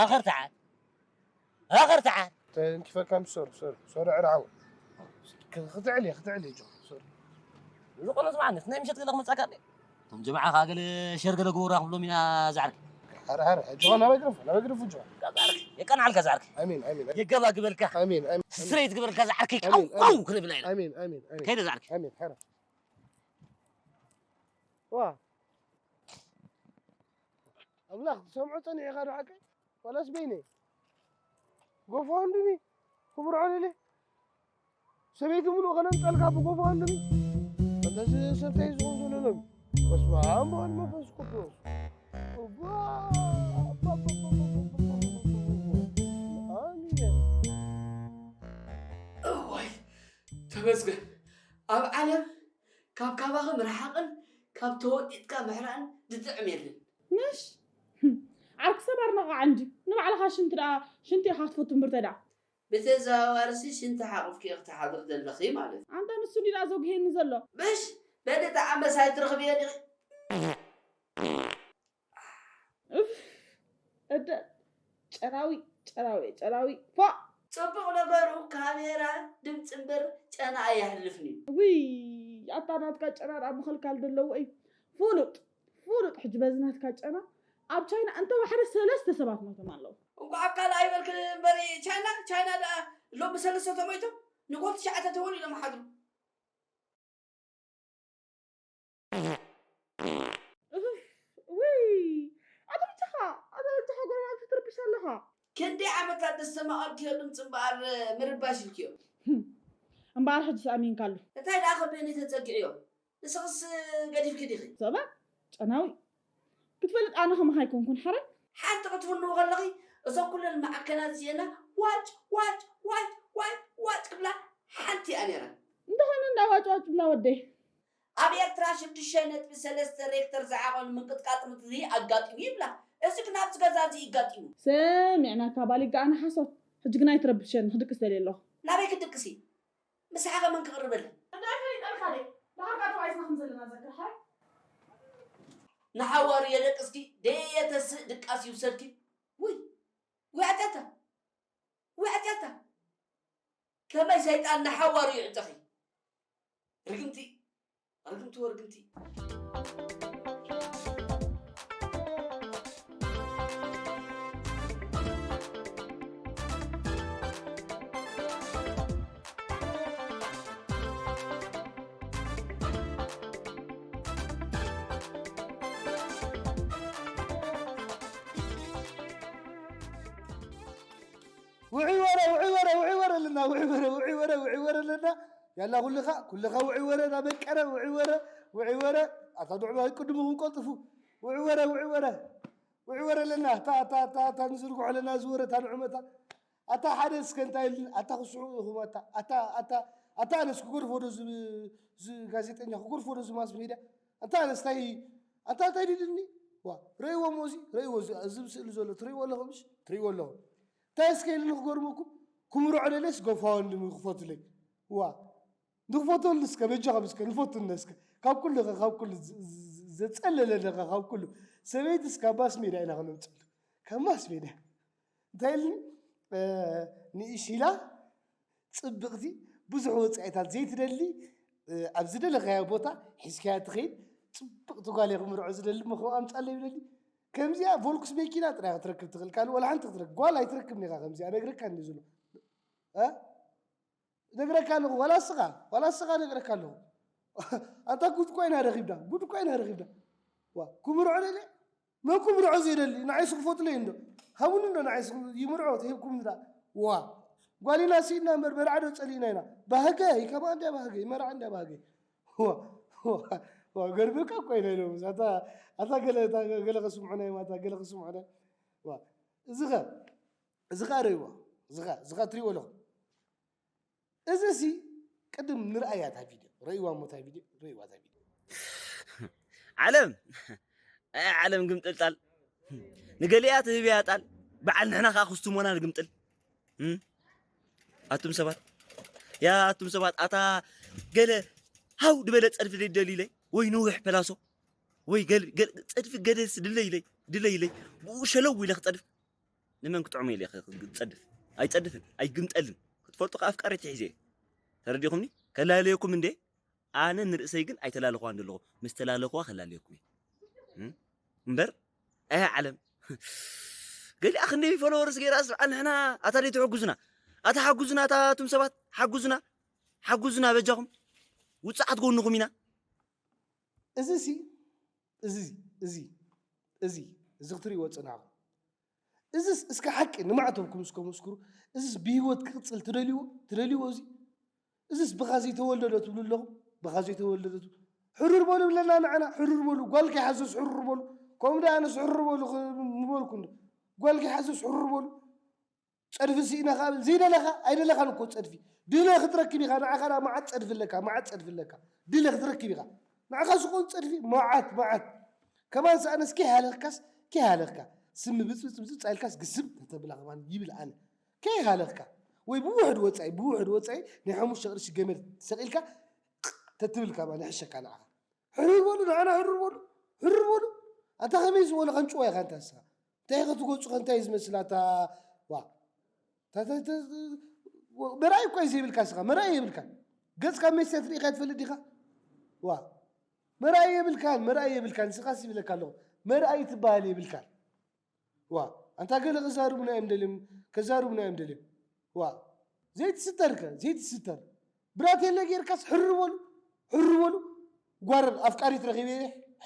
ኣኸር ተዓል ኣኸር ተዓል ተንኪፈካ ምሰሩ ሰሩ ሰሩ ዕራው ክትዕል ክትዕል ጆ ሰሩ ዝኾነ ዝማዓነት ናይ ምሸት ገለ ክመጻካ እቶም ጀማዓ ከዓ ገለ ሸር ገለ ግበሩ ክብሎም ኢና ዝዓርኪ ሕረ ሕረ ሕጂ ኸ ናበይ ግርፍ ናበይ ግርፍ ሕጂ የቀንዓልካ ዝዓርኪ ኣሜን ኣሜን የገባ ግበልካ ኣሜን ኣሜን ስትሬት ግበልካ ዝዓርኪ ኣሜን፣ ኣሜን። ቀው ክንብላ ኢና ኣሜን ኣሜን ኣሜን ከይደ ዝዓርኪ ኣሜን ሕረ ዋ ኣምላኽ ትሰምዖ ጸኒሕኻ ዶ ሓቀይ ዋላስ በይነይ ጎፋንድሚ ክምርዖ ደልየ ሰበይቲ ምሉእ ከነንጠልካ ብጎቦ ኣንድሚ እንተዚ ሰብታይ ዝኾን ዘሎ ሎም በስመ ኣብ ወወልድ መንፈስ ቅዱስ እዋ ኣባ ኣባ ኣባ ኣባ ኣባ ኣባ ኣባ ኣባ ኣባ ኣባ ኣባ ኣባ ኣባ እዋይ ተመስገን ኣብ ዓለም ካብ ካባኺ ምርሓቕን ካብ ተወጢጥካ ምሕራቕን ዝጥዕም የለን ምሽ ዓርኪ ሰብ ኣርነቓዓ እንጂ ንባዕልኻ ሽንቲ ደኣ ሽንቲ ኢኻ ትፈቱ እምበር ተድኣ ብተዘዋዋርሲ ሽንቲ ሓቑፍኪ ኢኺ ትሓድሪ ዘለኺ ማለት እዩ ኣንታ ንሱ እንዲ ደኣ ዘጉህየኒ ዘሎ ምሽ በሊ ጠዓመስ ኣይትረኽብዮን ኢኺ እፍ እደ ጨራዊ ጨራዊ ጨራዊ ፎእ ፅቡቕ ነገሩ ካሜራ ድምፂ እምበር ጨና ኣየሕልፍን እዩ ውይ ኣታ ናትካ ጨና ደኣ ምኽልካል ደለዎ እዩ ፍሉጥ ፍሉጥ ሕጂ በዚ ናትካ ጨና ኣብ ቻይና እንተ ዋሕደ ሰለስተ ሰባት ሞቶም ኣለዉ እንኳዕ ኣብ ካልእ ኣይበልክ እምበሪ ቻይና፣ ቻይና ደኣ ሎሚ ሰለስተ ተሞይቶም ንጎ ትሽዓተ ተወሊዶም ሓድሩ። እፍ፣ ውይ ኣታ ብቻኻ ኣታ ብቻኻ ጎረባብቲ ትርብሽ ኣለኻ። ክንደይ ዓመታት ደስተማቐርክዮ ድምፂ እምበኣር ምርባሽ ኢልክዮ። እምበኣር ሕጂ ኣሚንካሉ። እንታይ ደኣ ከበይነይ ተፀግዕዮ? ንስኽስ ገዲፍኪ ዲኺ? ሰባ ጨናዊ ክትፈልጥ ኣነ ከማኻ ኣይኮንኩን ሓረ። ሓንቲ ክትፍንው ከለኺ እዞም ኩለን መዓከናት እዚኤና ዋጭ ዋጭ ዋጭ ዋጭ ዋጭ ክብላ ሓንቲ እያ ነይራ። እንተኾነ እንዳ ዋጭ ዋጭ ብላ ወደይ። ኣብ ኤርትራ ሽዱሽተ ነጥቢ ሰለስተ ሬክተር ዝዓቐኑ ምንቅጥቃጥ ምድሪ ኣጋጢሙ ይብላ። እዚ ግን ኣብዚ ገዛ እዚ እዩ ኣጋጢሙ። ሰሚዕናካ ባሊጋ ኣነ ሓሶት። ሕጂ ግን ኣይትረብሸኒ ክድቅስ ደልየ ኣለኹ። ናበይ ክትድቅሲ? ምሳሓ ከ መን ክቕርበለይ? እንዳይ ፈሊጠልካ ደይ ድሓር ከኣ ተባኢስና ከም ዘለና ዘክር ሓራይ። ንሓዋሩ የደቅስኪ ደየተስእ ድቃስ ይውሰድኪ። ውይ ውይ ኣትያታ ውይ ኣትያታ ከመይ ሰይጣን ንሓዋሩ ይዕጠኺ። ርግምቲ ርግምቲ ወርግምቲ። ውዒ ወረ ውዒ ወረ ውዒ ወረ ኣለና ውዒ ወረ ውዒ ወረ ውዒ ወረ ኣለና ያላ ኩልኻ ኩልኻ ውዒ ወረ ናበቀረ ውዒ ወረ ውዒ ወረ ኣታ ዱዕማ ቅድምኹም ቀልጥፉ ውዒ ወረ ውዒ ወረ ውዒ ወረ ኣለና እታ እታ እታ እታ ንዝርግሖ ኣለና ዝወረ እታ ንዑመታ ኣታ ሓደ እስከ እንታይ ኢሉኒ ኣታ ክስዑ ኢኹም ኣታ ኣታ ኣታ ኣታ ኣነስ ክገድፎ ዶ ዝ ዝ ጋዜጠኛ ክገድፎ ዶ ዝ ማስ ሜድያ ኣታ ኣነስ እንታይ ኣታ እንታይ ዲድኒ ዋ ረእይዎ ሞዚ ረእይዎ እዚ ኣብዚ ስእሊ ዘሎ ትርእይዎ ኣለኹም እሺ ትርእይዎ ኣለኹም እንታይ እስከ ኢሉኒ ክገርመኩም ክምርዖ ደለስ ገፋ ወንድም ክፈቱለይ ዋ ንኽፈተሉ እስከ በጃኹም እስከ ንፈቱነ እስከ ካብ ኩሉ ኸ ካብ ኩሉ ዘጸለለኒ ኸ ካብ ኩሉ ሰበይቲ እስከ ኣብ ማስ ሜድያ ኢና ክነምጽሉ ካብ ማስ ሜድያ እንታይ ኢልኒ ንእሽላ ጽብቕቲ ብዙሕ ወጻኢታት ዘይትደሊ ኣብ ዝደለኻዮ ቦታ ሒዝካያ ትኸይድ ጽብቕቲ ጓል እየ ክምርዖ ዝደሊ እሞ ከምኡ ኣምጻለይ ይብለኒ ከምዚኣ ቮልክስ መኪና ጥራይ ክትረክብ ትኽእል ካልእ ወላ ሓንቲ ክትረክብ ጓል ኣይትረክብን ኢኻ ከምዚኣ ነግረካ እንዲ ዝሎ ነግረካ ኣለኹ ዋላ እስኻ ዋላ እስኻ ነግረካ ኣለኹ ኣንታ ጉድ እኮ ኢና ረኺብና ጉድ እኮ ኢና ረኺብና ዋ ክምርዖ ደለ መን ክምርዖ ዘይደሊ ንዓይስ ክፈትለይ እንዶ ሃቡኒ እንዶ ንዓይስ ይምርዖ ተሂብኩም እንዳ ዋ ጓሊና ስኢና እምበር መርዓ ዶ ጸሊእና ኢና ባህገ ይከማ እንዳ ባህገ ይመርዓ እንዳ ባህገ ገርበካ እኮ ኢና ኢሎም ኣታ ገለ ገለ ከስምዑና እዮም ኣታ ገለ ከስምዑና እዚኸ እዚኸ ረይዋ እዚኸ እዚኸ ትሪእዎ ኣለኹም እዚ ሲ ቅድም ንርኣያ እታ ቪድዮ ረእይዋ እሞ እታ ቪድዮ ረእይዋ እታ ቪድዮ ዓለም ዓለም ግምጥልጣል ንገሊኣ ትህብያ ጣል በዓል ንሕና ከዓ ክስቱሞና ንግምጥል ኣቱም ሰባት ያ ኣቱም ሰባት ኣታ ገለ ሃው ድበለ ፀድፊ ደይደልዩለይ ወይ ነዊሕ ፐላሶ ወይ ፀድፊ ገደስ ድለይለይ ድለይለይ ብኡ ሸለው ኢለ ክፀድፍ ንመን ክጥዕሞ ኢለ ክፀድፍ ኣይፀድፍን ኣይግምጠልን ክትፈልጡ ከ ኣፍቃሪት ሒዘ ተረዲኹምኒ ከላለየኩም እንዴ ኣነ ንርእሰይ ግን ኣይተላለኹዋን ዘለኹ ምስ ተላለኹዋ ከላለየኩም እየ እምበር ኣይ ዓለም ገሊኣ ክንደይ ፎሎወርስ ገይራ ስብዓ ንሕና ኣታ ደይ ትሕጉዙና ኣታ ሓጉዙና ኣታ ኣቱም ሰባት ሓጉዙና ሓጉዙና በጃኹም ውፅዓት ጎንኹም ኢና እዚ ሲ እዚ እዚ እዚ እዚ ክትሪእዎ ፅናኹም እዝስ እስከ ሓቂ ንማዕተብኩም እስከ መስክሩ እዝስ ብህይወት ክቕፅል ትደልይዎ ትደልይዎ እዚ እዝስ ብኻ ዘይተወለደ ትብሉ ኣለኹም ብኻ ዘይተወለደ ትብሉ ሕርር በሉ ብለና ንዓና ሕርር በሉ ጓል ከይሓዘስ ሕርር በሉ ከምኡ ደኣ ኣነስ ሕርር በሉ ምበልኩ እንዶ ጓል ከይሓዘስ ሕርር በሉ ፀድፊ ስኢና ከብል ዘይደለኻ ኣይደለኻን እኮ ፀድፊ ድለ ክትረክብ ኢኻ ንዓኻ ደኣ መዓት ፀድፊ ኣለካ መዓት ፀድፊ ኣለካ ድለ ክትረክብ ኢኻ ንዓኻ ዝኾን ፀድፊ መዓት መዓት ከማን ሰኣነስ ከይሃለኽካስ ከይሃለኽካ ስሚ ብፅብፅብፅብፅ ኣልካስ ግስም ተተብላ ከማን ይብል ኣነ ከይሃለኽካ ወይ ብውሕድ ወፃኢ ብውሕድ ወፃኢ ናይ ሓሙሽተ ቅርሺ ገመድ ሰቒልካ ተትብል ከማን ይሕሸካ ንዓኻ ሕርር በሉ ንዓና ሕርር በሉ ሕርር በሉ ኣንታ ከመይ ዝበሉ ከንጭዋ ኢኻ እንታ ንስኻ እንታይ ኢኻ ትጎፁ ከ እንታይ እዩ ዝመስል ኣታ ዋ መርኣይ እኮ እዩ ዘይብልካ ንስኻ መርኣይ የብልካን ገፅካ መስትያት ርኢኻ ትፈልጥ ዲኻ ዋ መርኣይ የብልካን መርኣይ የብልካን ንስኻስ ይብለካ ኣለኹ መርኣይ ትበሃል የብልካን ዋ ኣንታ ገለ ክዛርቡና እዮም ደልዮም፣ ከዛርቡና እዮም ደልዮም። ዋ ዘይትስተርከ ዘይትስተር ብራቴለ ጌርካስ ሕሪ በሉ፣ ሕሪ በሉ። ጓር ኣፍቃሪት ረኺበ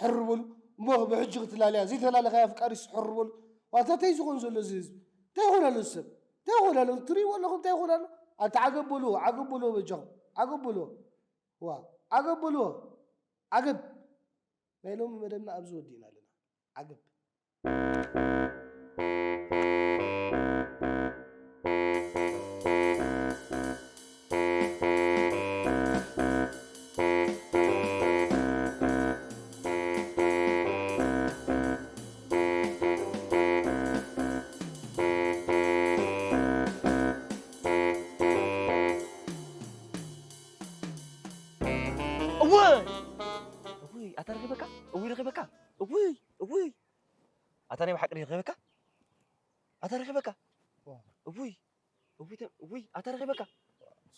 ሕሪ በሉ። እሞ ብሕጂ ክትላለያ ዘይተላለኻያ ኣፍቃሪስ ሕሪ በሉ። ዋታ እንታይ ዝኾን ዘሎ እዚ ህዝቢ? እንታይ ይኾን ኣሎ እዚ ሰብ? እንታይ ይኾን ኣሎ? ትርእይዎ ኣለኹም እንታይ ይኾን ኣሎ? ኣንታ ዓገብ በልዎ፣ ዓገብ በልዎ በጃኹም። ዓገብ በልዎ። ዋ ዓገብ በልዎ። ዓገብ። ናይ ሎሚ መደብና ኣብዚ ወዲእና ኣለና። ዓገብ። እወ! እውይ፣ ኣታ ረኺበካ? እውይ፣ ረኺበካ? እውይ፣ እውይ። ኣታ ናይ ብሓቂ ረኺበካ? ኣታ ረኺበካ? ዋ። እውይ፣ እውይ፣ ተ-፣ እውይ፣ ኣታ ረኺበካ?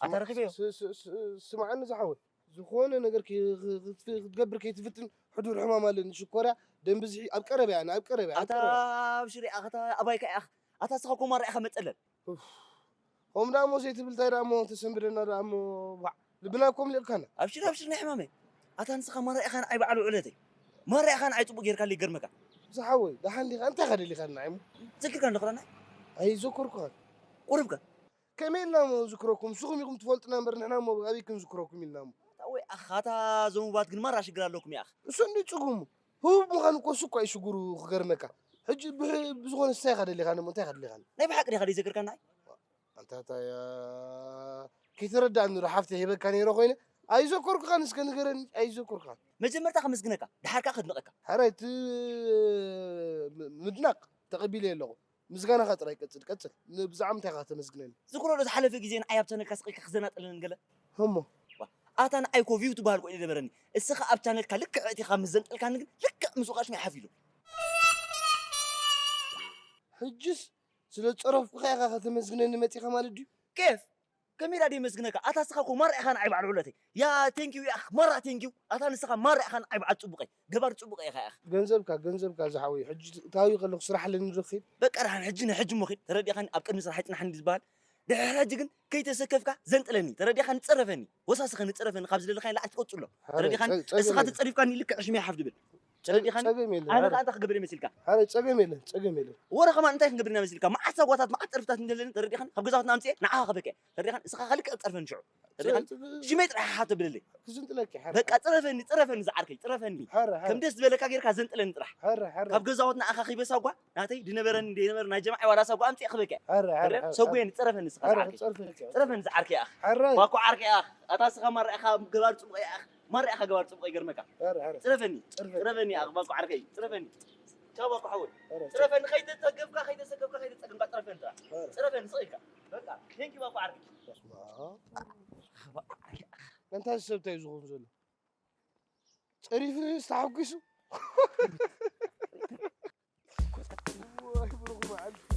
ኣታ ስማ-፣ ረኺበዮ? ስ-፣ ስ-፣ ስ-፣ ስምዓኒ ዝሓወይ፣ ዝኾነ ነገር ከይ-፣ ክ-፣ ክትፍ-፣ ክትገብር ከይትፍትን ሕዱር ሕማም ኣለኒ። ሽኮርያ፣ ደም ብዝሒ፣ ኣብ ቀረባ እያ፣ ኣብ ቀረባ እያ፣ ኣብ ኣታ ቀረባ። ኣብሽር ኢኻ፣ ኣታ ኣባይካ ኢኻ። ኣታ ንስኻ እኮ ማራ ኢኻ መጸለል። ኡፍ። ከምኡ ደኣ እሞ ዘይትብል እንታይ ደኣ እሞ ተሰንብደና ደኣ እሞ ዋዕ። ልብና እኮ ምሊእካና። ኣብሽር፣ ኣብሽር ናይ ሕማመይ። ኣታ ንስኻ ማራ ኢኻ ንዓይ በዓል ውዕለተይ። ማራ ኢኻ ንዓይ ጽቡቕ ጌርካለይ ይገርመካ። ዝሓወይ፣ ደሓን ዲኻ? እንታይ ኢኻ ደሊኻና እሞ? ዘኪርካ እንዶ ክራናይ? ኣይዘከርኩኻን። ቁርብካ? ከመይ ኢልና እሞ ዝክረኩም? ንስኹም ኢኹም ትፈልጡና እምበር ንሕና እሞ ኣበይ ክንዝክረኩም ኢልና እሞ? ኣታ ወይ ኣኻ፣ ኣታ ዞም ባት ግን ማራ ሽግር ኣለኩም ኢኻ። እሱ እንዲ ጽጉሙ። ህቡብ ምዃን እኮ እሱ እኮ እዩ ሽግሩ ክገርመካ። ሕጂ ብሕ-፣ ብዝኾነ እንታይ ኢኻ ደሊኻኒ እሞ እንታይ ኢኻ ደሊኻኒ? ናይ ብሓቂ ዲኻ ዘይዘክርካና? ኣንታ እንታይ፣ ኣ፣ ከይተረዳእኒ ዶ ሓፍተይ ሂበካ ነይረ ኮይነ? ኣይዘከርኩኻን፣ እስከ ንገረኒ፣ ኣይዘከርኩኻን። መጀመርታ ከመስግነካ፣ ደሓር ከኣ ከድንቐካ። ሕራይ፣ እቲ ም-፣ ምድናቕ ተቐቢለዮ ኣለኹ። ምስጋናኻ ጥራይ ቀጽል፣ ቀጽል። ን-፣ ብዛዕባ ምንታይ ኢኻ ከተመስግነኒ? ዝኽሮ ዶ ዝሓለፈ ግዜ ንዓይ ኣብ ቻነልካ ስቕ ኢልካ ክዘናጠለኒ ገለ? እሞ? ዋ፣ ኣታ ንዓይ እኮ ቪው ትበሃል እኮ እዩ ዝነበረኒ። እስኻ ኣብ ቻነልካ ልክዕ ኣእቲኻ ምስ ዘንጠልካኒ ግን ልክዕ ምስኡ ከኣ ሽመይ ሓፍ ኢሉ። ሕጅስ ስለ ዝጸረፍኩኻ ኢኻ ከተመስግነኒ መጺኻ ማለት ድዩ? ኬፍ? ከመይ ኢለ ደየመስግነካ? ኣታ ንስኻ እኮ ማራ ኢኻ ንዓይ በዓል ውዕለተይ። ያ ቴንኪው ያኽ፣ ማራ ቴንኪው። ኣታ ንስኻ ማራ ኢኻ ንዓይ በዓል ጽቡቐይ። ገባር ጽቡቐይ ኢኻ ያኽ። ገንዘብካ፣ ገንዘብካ ዝሓወይ። ሕጂ እታዊ ከለኹ ስራሕ ኣለኒ ዶ ክኸይድ? በቃ ደሓን ሕጂ ንሕጂ እሞ ኺድ። ተረዲእካኒ? ኣብ ቅድሚ ስራሕ ኣይጽናሕን ድዩ ዝበሃል? ድሕሪ ሕጂ ግን ከይተሰከፍካ ዘንጥለኒ። ተረዲእካኒ? ጸረፈኒ። ወሳስኸኒ፣ ጸረፈኒ። ካብ ዝደለኻዮ ንላዕሊ ትቀጽሎ። ሓራይ፣ ተረዲእካኒ? ጸ-፣ ጸገም እስኻ የለን። ተጸሪፍካኒ ልክዕ ሽመይ ሓፍ ድብል። ተረዲእካኒ? ጸገም የለን፣ ኣነ ሓራይ። ከኣ እንታይ ክገብር እየ መሲልካ? ሓራይ፣ ጸገም የለን፣ ጸገም የለን። ወረ ከማን እንታይ ክንገብር ኢና መሲልካ? መዓት ሳጓታት፣ መዓት ጸርፍታት እንደለኒ ተረዲእካኒ? ካብ ገዛውትና ኣምጽኤ ንዓኻ ከበክየ። ተረዲእካኒ? እስኻ ከኣ ልክዕ ጸርፈኒ ሽዑ። ተረዲእካኒ? ጸ-፣ ጸ-፣ ሽመይ ጥራሕ ሓፍ ተብለለይ። ክዝንጥለኪ፣ ሓራይ። በቃ፣ ጽረፈኒ፣ ጽረፈኒ ዝዓርከይ፣ ጽረፈኒ። ሓራይ፣ ሓራይ። ከም ደስ ዝበለካ ጌርካ ዘንጥለኒ ጥራሕ። ሓራይ፣ ሓራይ። ካብ ገዛውትና ኣኻኺበ ሳጓ፣ ናተይ ድነበረኒ ደይነበረ ናይ ጀማዓ ዋላ ሳጓ ኣምጽኤ ክበክየ። ሓራይ፣ ሓራይ፣ ተረዲእካኒ? ሓራይ። ሰጉየኒ፣ ጽረፈኒ እስኻ ሓራይ፣ ዝዓርከይ። ክጸርፈለኪ እየ። ጽረፈኒ ዝዓርከይ ኣኻ። ሓራይ። ባኮ ዓርከይ ኣኻ። ኣታ እስኻ ማራ ኢኻ ገባር ጽቡቐይ ኣኻ። ማራ ኢኻ ገባር ጽቡቐይ ይገርመካ። ሓራይ፣ ሓራይ። ጽረፈኒ። ጽረፈኒ። ጽረፈኒ ኣኽ ባኮ ዓርከይ። ጽረፈኒ። ቻው ባኮ ሓወይ። ሓራይ፣ ጽረፈኒ። ከይተጸገምካ፣ ከይተሰከፍካ፣ ከይተጸገምካ ጽረፈኒ ጥራሕ። ሓራይ። ጽረፈኒ ስቕ ኢልካ። በቃ፣ ቴንኪ ባኮ ዓርከይ። በስመ ኣብ። ኣንታ እዚ ሰብ እንታይ እዩ ዝኸውን ዘሎ? ጸሪፉ ተሓጒሱ። ወይ ብሩኽ መዓልቲ።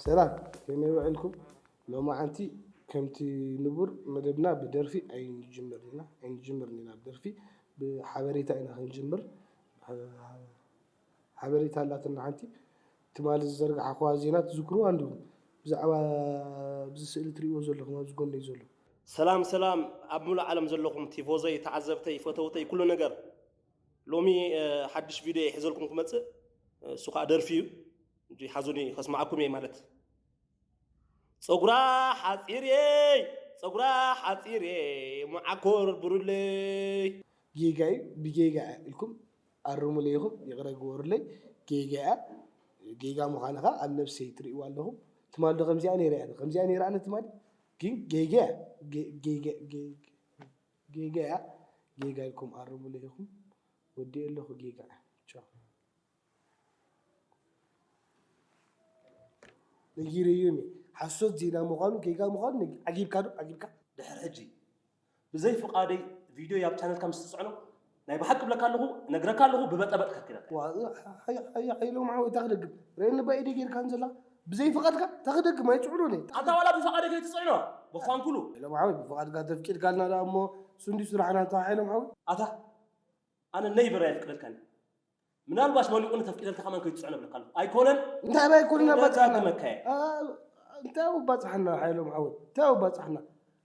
ሰላም፣ ከመይ ውዒልኩም? ሎማዓንቲ ከምቲ ንቡር መደብና ብደርፊ ኣይንጅምርን ኢና፣ ኣይንጅምርን ኢና ብደርፊ፣ ብሓበሬታ ኢና ክንጅምር። ሓበሬታ ኣላትና ሓንቲ፣ ትማሊ ዝዘርጋሕክዋ ዜና ትዝክርዋ እንዲኹም? ብዛዕባ ኣብዚ ስእሊ ትርእይዎ ዘለኹም ኣብዚ ጎነይ ዘሎ። ሰላም ሰላም፣ ኣብ ሙሉእ ዓለም ዘለኹም ቲፎዘይ፣ ተዓዘብተይ፣ ፈተውተይ፣ ኩሉ ነገር። ሎሚ፣ እ፣ ሓድሽ ቪድዮ ሒዘልኩም ክመጽእ፣ እ፣ እሱ ከኣ ደርፊ እዩ። እንጂ ሓዙኒ ከስምዓኩም እየ ማለት። ጸጉራ ሓጺር እየ፣ ጸጉራ ሓጺር እየ፣ መዓኮር ብሩለይ። ጌጋ እዩ፣ ብጌጋ እያ ኢልኩም ኣርሙለይ ኢኹም፣ ይቕረ ግበሩለይ። ጌጋ እያ፣ ጌጋ ምዃና ኸኣ ኣብ ነብሰይ ትርእይዋ ኣለኹም። ትማሊ ዶ ከምዚኣ ነይራ እያ ዶ? ከምዚኣ ነይራ ኣነ ትማሊ? ግን ጌጋ እያ፣ ጌ-፣ ጌጋ፣ ጌ-፣ ጌጋ እያ፣ ጌጋ ኢልኩም ኣርሙለይ ኢኹም። ወዲኤ ኣለኹ፣ ጌጋ እያ። ቻው። ነጊረዮም እየ። ሓሶት ዜና ምዃኑ፣ ጌጋ ምዃኑ ነጊ-፣ ዓጊብካ ዶ? ዓጊብካ? ድሕሪ ሕጂ፣ ብዘይ ፍቓደይ ቪድዮ ኣብ ቻነልካ ምስ ትጽዕኖ፣ ናይ ብሓቂ እብለካ ኣለኹ፣ እነግረካ ኣለኹ፣ ብበጠበጥ ከክዳ። ዋ፣ ሓይ-፣ ሓይ-፣ ሓይሎም ሓወይ፣ እንታይ ክደግም? ርእየኒ፣ ብኢደይ ጌርካ እንዘላ፣ ብዘይ ፍቓድካ እንታይ ክደግም? ኣይጽዕኖን እየ። ኣታ ዋላ ብፍቓደይ ከይትጽዕኖ፣ ብኳንኩሉ። ሓይሎም ሓወይ፣ ብፍቓድካ ተፍቂድካልና ደኣ እሞ፣ እሱ እንድዩ ስራሕና፣ ኣታ ሓይሎም ሓወይ። ኣታ፣ ኣነ ነይበር ኣየፍቅደልካን። ምናልባሽ መሊቑኒ ተፍቂደልካ ከማን ከይትጽዕኖ እብለካ ኣለኹ። ኣይኮነን። እንታይ ባይኮነን ኣባጽሓና? ደጋግመካ እየ። ኣ፣ እንታይ ኣባጽሓና ሓይሎም ሓወይ? እንታይ ኣባጽሓና?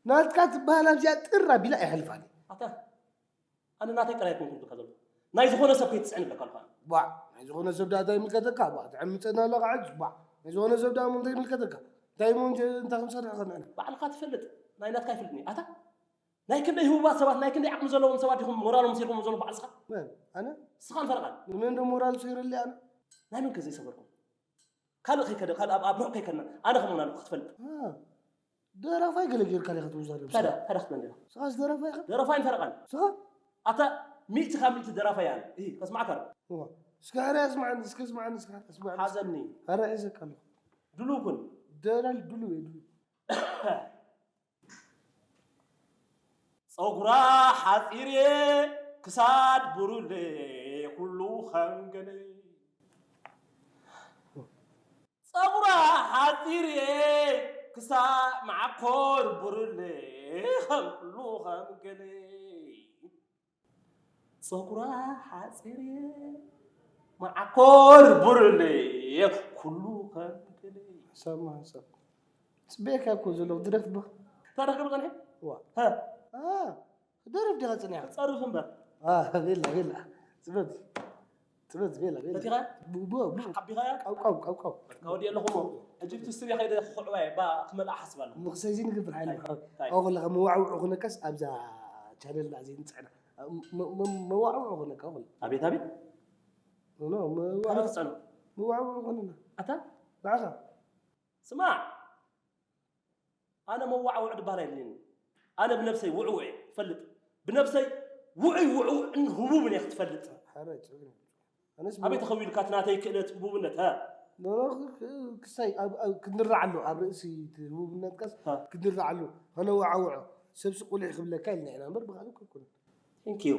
ናትካ ትበሃል ኣብዚኣ ጥር ኣቢላ ኣይሕልፋን። ኣታ፣ ኣነ ናተይ ጥራይ ኣይኮንኩን ዝብለካ ዘለኹ። ናይ ዝኾነ ሰብ ከይትጽዕን እብለካ ኣለኹ ኣነ። ባዕ፣ ናይ ዝኾነ ሰብ ደኣ እንታይ ይምልከተካ? ባዕ፣ ትዕምጸና ኣለኻ ሕጂ? ባዕ፣ ናይ ዝኾነ ሰብ ደኣ እሞ እንታይ ይምልከተካ? እንታይ እሞ እንተ-፣ እንታይ ክንሰርሕ ኸ ንሕና? ባዕልኻ ትፈልጥ፣ ናይ ናትካ ኣይፈልጥን እየ። ኣታ፣ ናይ ክንደይ ህቡባት ሰባት፣ ናይ ክንደይ ዓቕሚ ዘለዎም ሰባት ዲኹም ሞራሎም ሲርኩም ዘለኹም ባዕልስኻ? መን? ኣነ? ንስኻን ፈረቓን። ንመን ዶ ሞራል ሰይረለይ ኣነ? ናይ መን ከ ዘይሰበርኩም? ካልእ ከይከደ፣ ካልእ ኣብ፣ ኣብ ርሑቕ ከይከድና፣ ኣነ ከመን ኣለኹ ክትፈልጥ። እ፣ ደራፋይ ገለ ጌርካ ዲኻ ትውዛረብ? ታዲያ፣ ታዲያ ክትመን ዲኻ? ንስኻስ ደራፋይ ኢኻ? ደራፋይን ፈረቓን። ንስኻ? ኣታ ሚእቲ ካብ ሚእቲ ደራፋይ ኣነ። እሂ፣ ከስማዕካ ዶ? እዋ። እስከ ሕራይ ኣስማዕኒ፣ እስከ ኣስማዕኒ፣ እስከ ኣስማዕኒ። ሓዘኒ። ሕራይ ሒዘካ ኣለኹ። ድሉው ኩን። ደላል ድሉው እየ፣ ድሉው። ጸጉራ ሓጺር እየ ክሳድ ብሩሌ ኩሉ ከም ገለ። ጸጉራ ሓጺር እየ ክሳድ መዓኮር ብሩሌ ከም ኩሉ ከም ገለ። ጸጉራ ሓጺር እየ መዓኮር ብሩሌ ኩሉ ከም ገለ። ሓሳብ ሓሳብ። ጽበየካ እኮ ዘለኹ፣ ድረፍ እባ። እንታይ ደኣ ክብል ጸኒሐ? ዋ። ሀ። አ፣ ክደርፍ ዲኻ ጸኒሐ? ክጸርፍ እምበር። አ፣ ቤላ፣ ቤላ። ጽበት። ጽበት፣ ቤላ፣ ቤላ። ፈቲኻ? ቡ-፣ ቡ-፣ ቡ-፣ ሓቢኻያ? ቃው፣ ቃው፣ ቃው፣ ቃው። በቃ ወዲኤ ኣለኹ እሞ፣ ሕጂ ብቲ ስትድዮ ከይደ ክኹዕባ እየ፣ ባ ክመልኣ ሓስብ ኣለኹ። ምኽሰይ እዚ ንግብር ሓይሊ እንታይ? ምሓው። እንታይ? ኣዎ፣ ለኸ መዋዕውዑ ክነከስ ኣብዛ ቻነል እዚኣ ዘይንጽዕና። መ-፣ መ-፣ መ-፣ መዋዕውዑ ክነካ፣ ኣዎ። ኣቤት፣ ኣቤት። ኖ፣ መዋዕውዑ። ካበይ ትጽዕኖ? መዋዕውዑ ክነና። ኣታ? ንዓኻ። ስማዕ፣ ኣነ መዋዕውዕ ድበሃል ኣይድልየኒ። ኣነ ብነብሰይ ውዕውዕ እየ፣ ትፈልጥ። ብነብሰይ ውዑይ፣ ውዕውዕን ህቡብን እየ ክትፈልጥ። ሓራይ፣ ጽቡቕ። ኣነስ ኣበይ ተኸዊልካ እቲ ናተይ ክእለት ህቡብነት፣ ሀ? ኖ፣ ኖ፣ ክ-፣ ክ-፣ ክሳይ ኣብ፣ ኣብ ክንራዓሉ፣ ኣብ ርእሲ እቲ ህቡብነትካስ ሀ። ክንራዓሉ፣ ከነወዓውዖ። ሰብሲ ቁሊሕ ክብለካ ኢልና ኢና እምበር ብኻልእ እኮ ኣይኮነን። Thank you።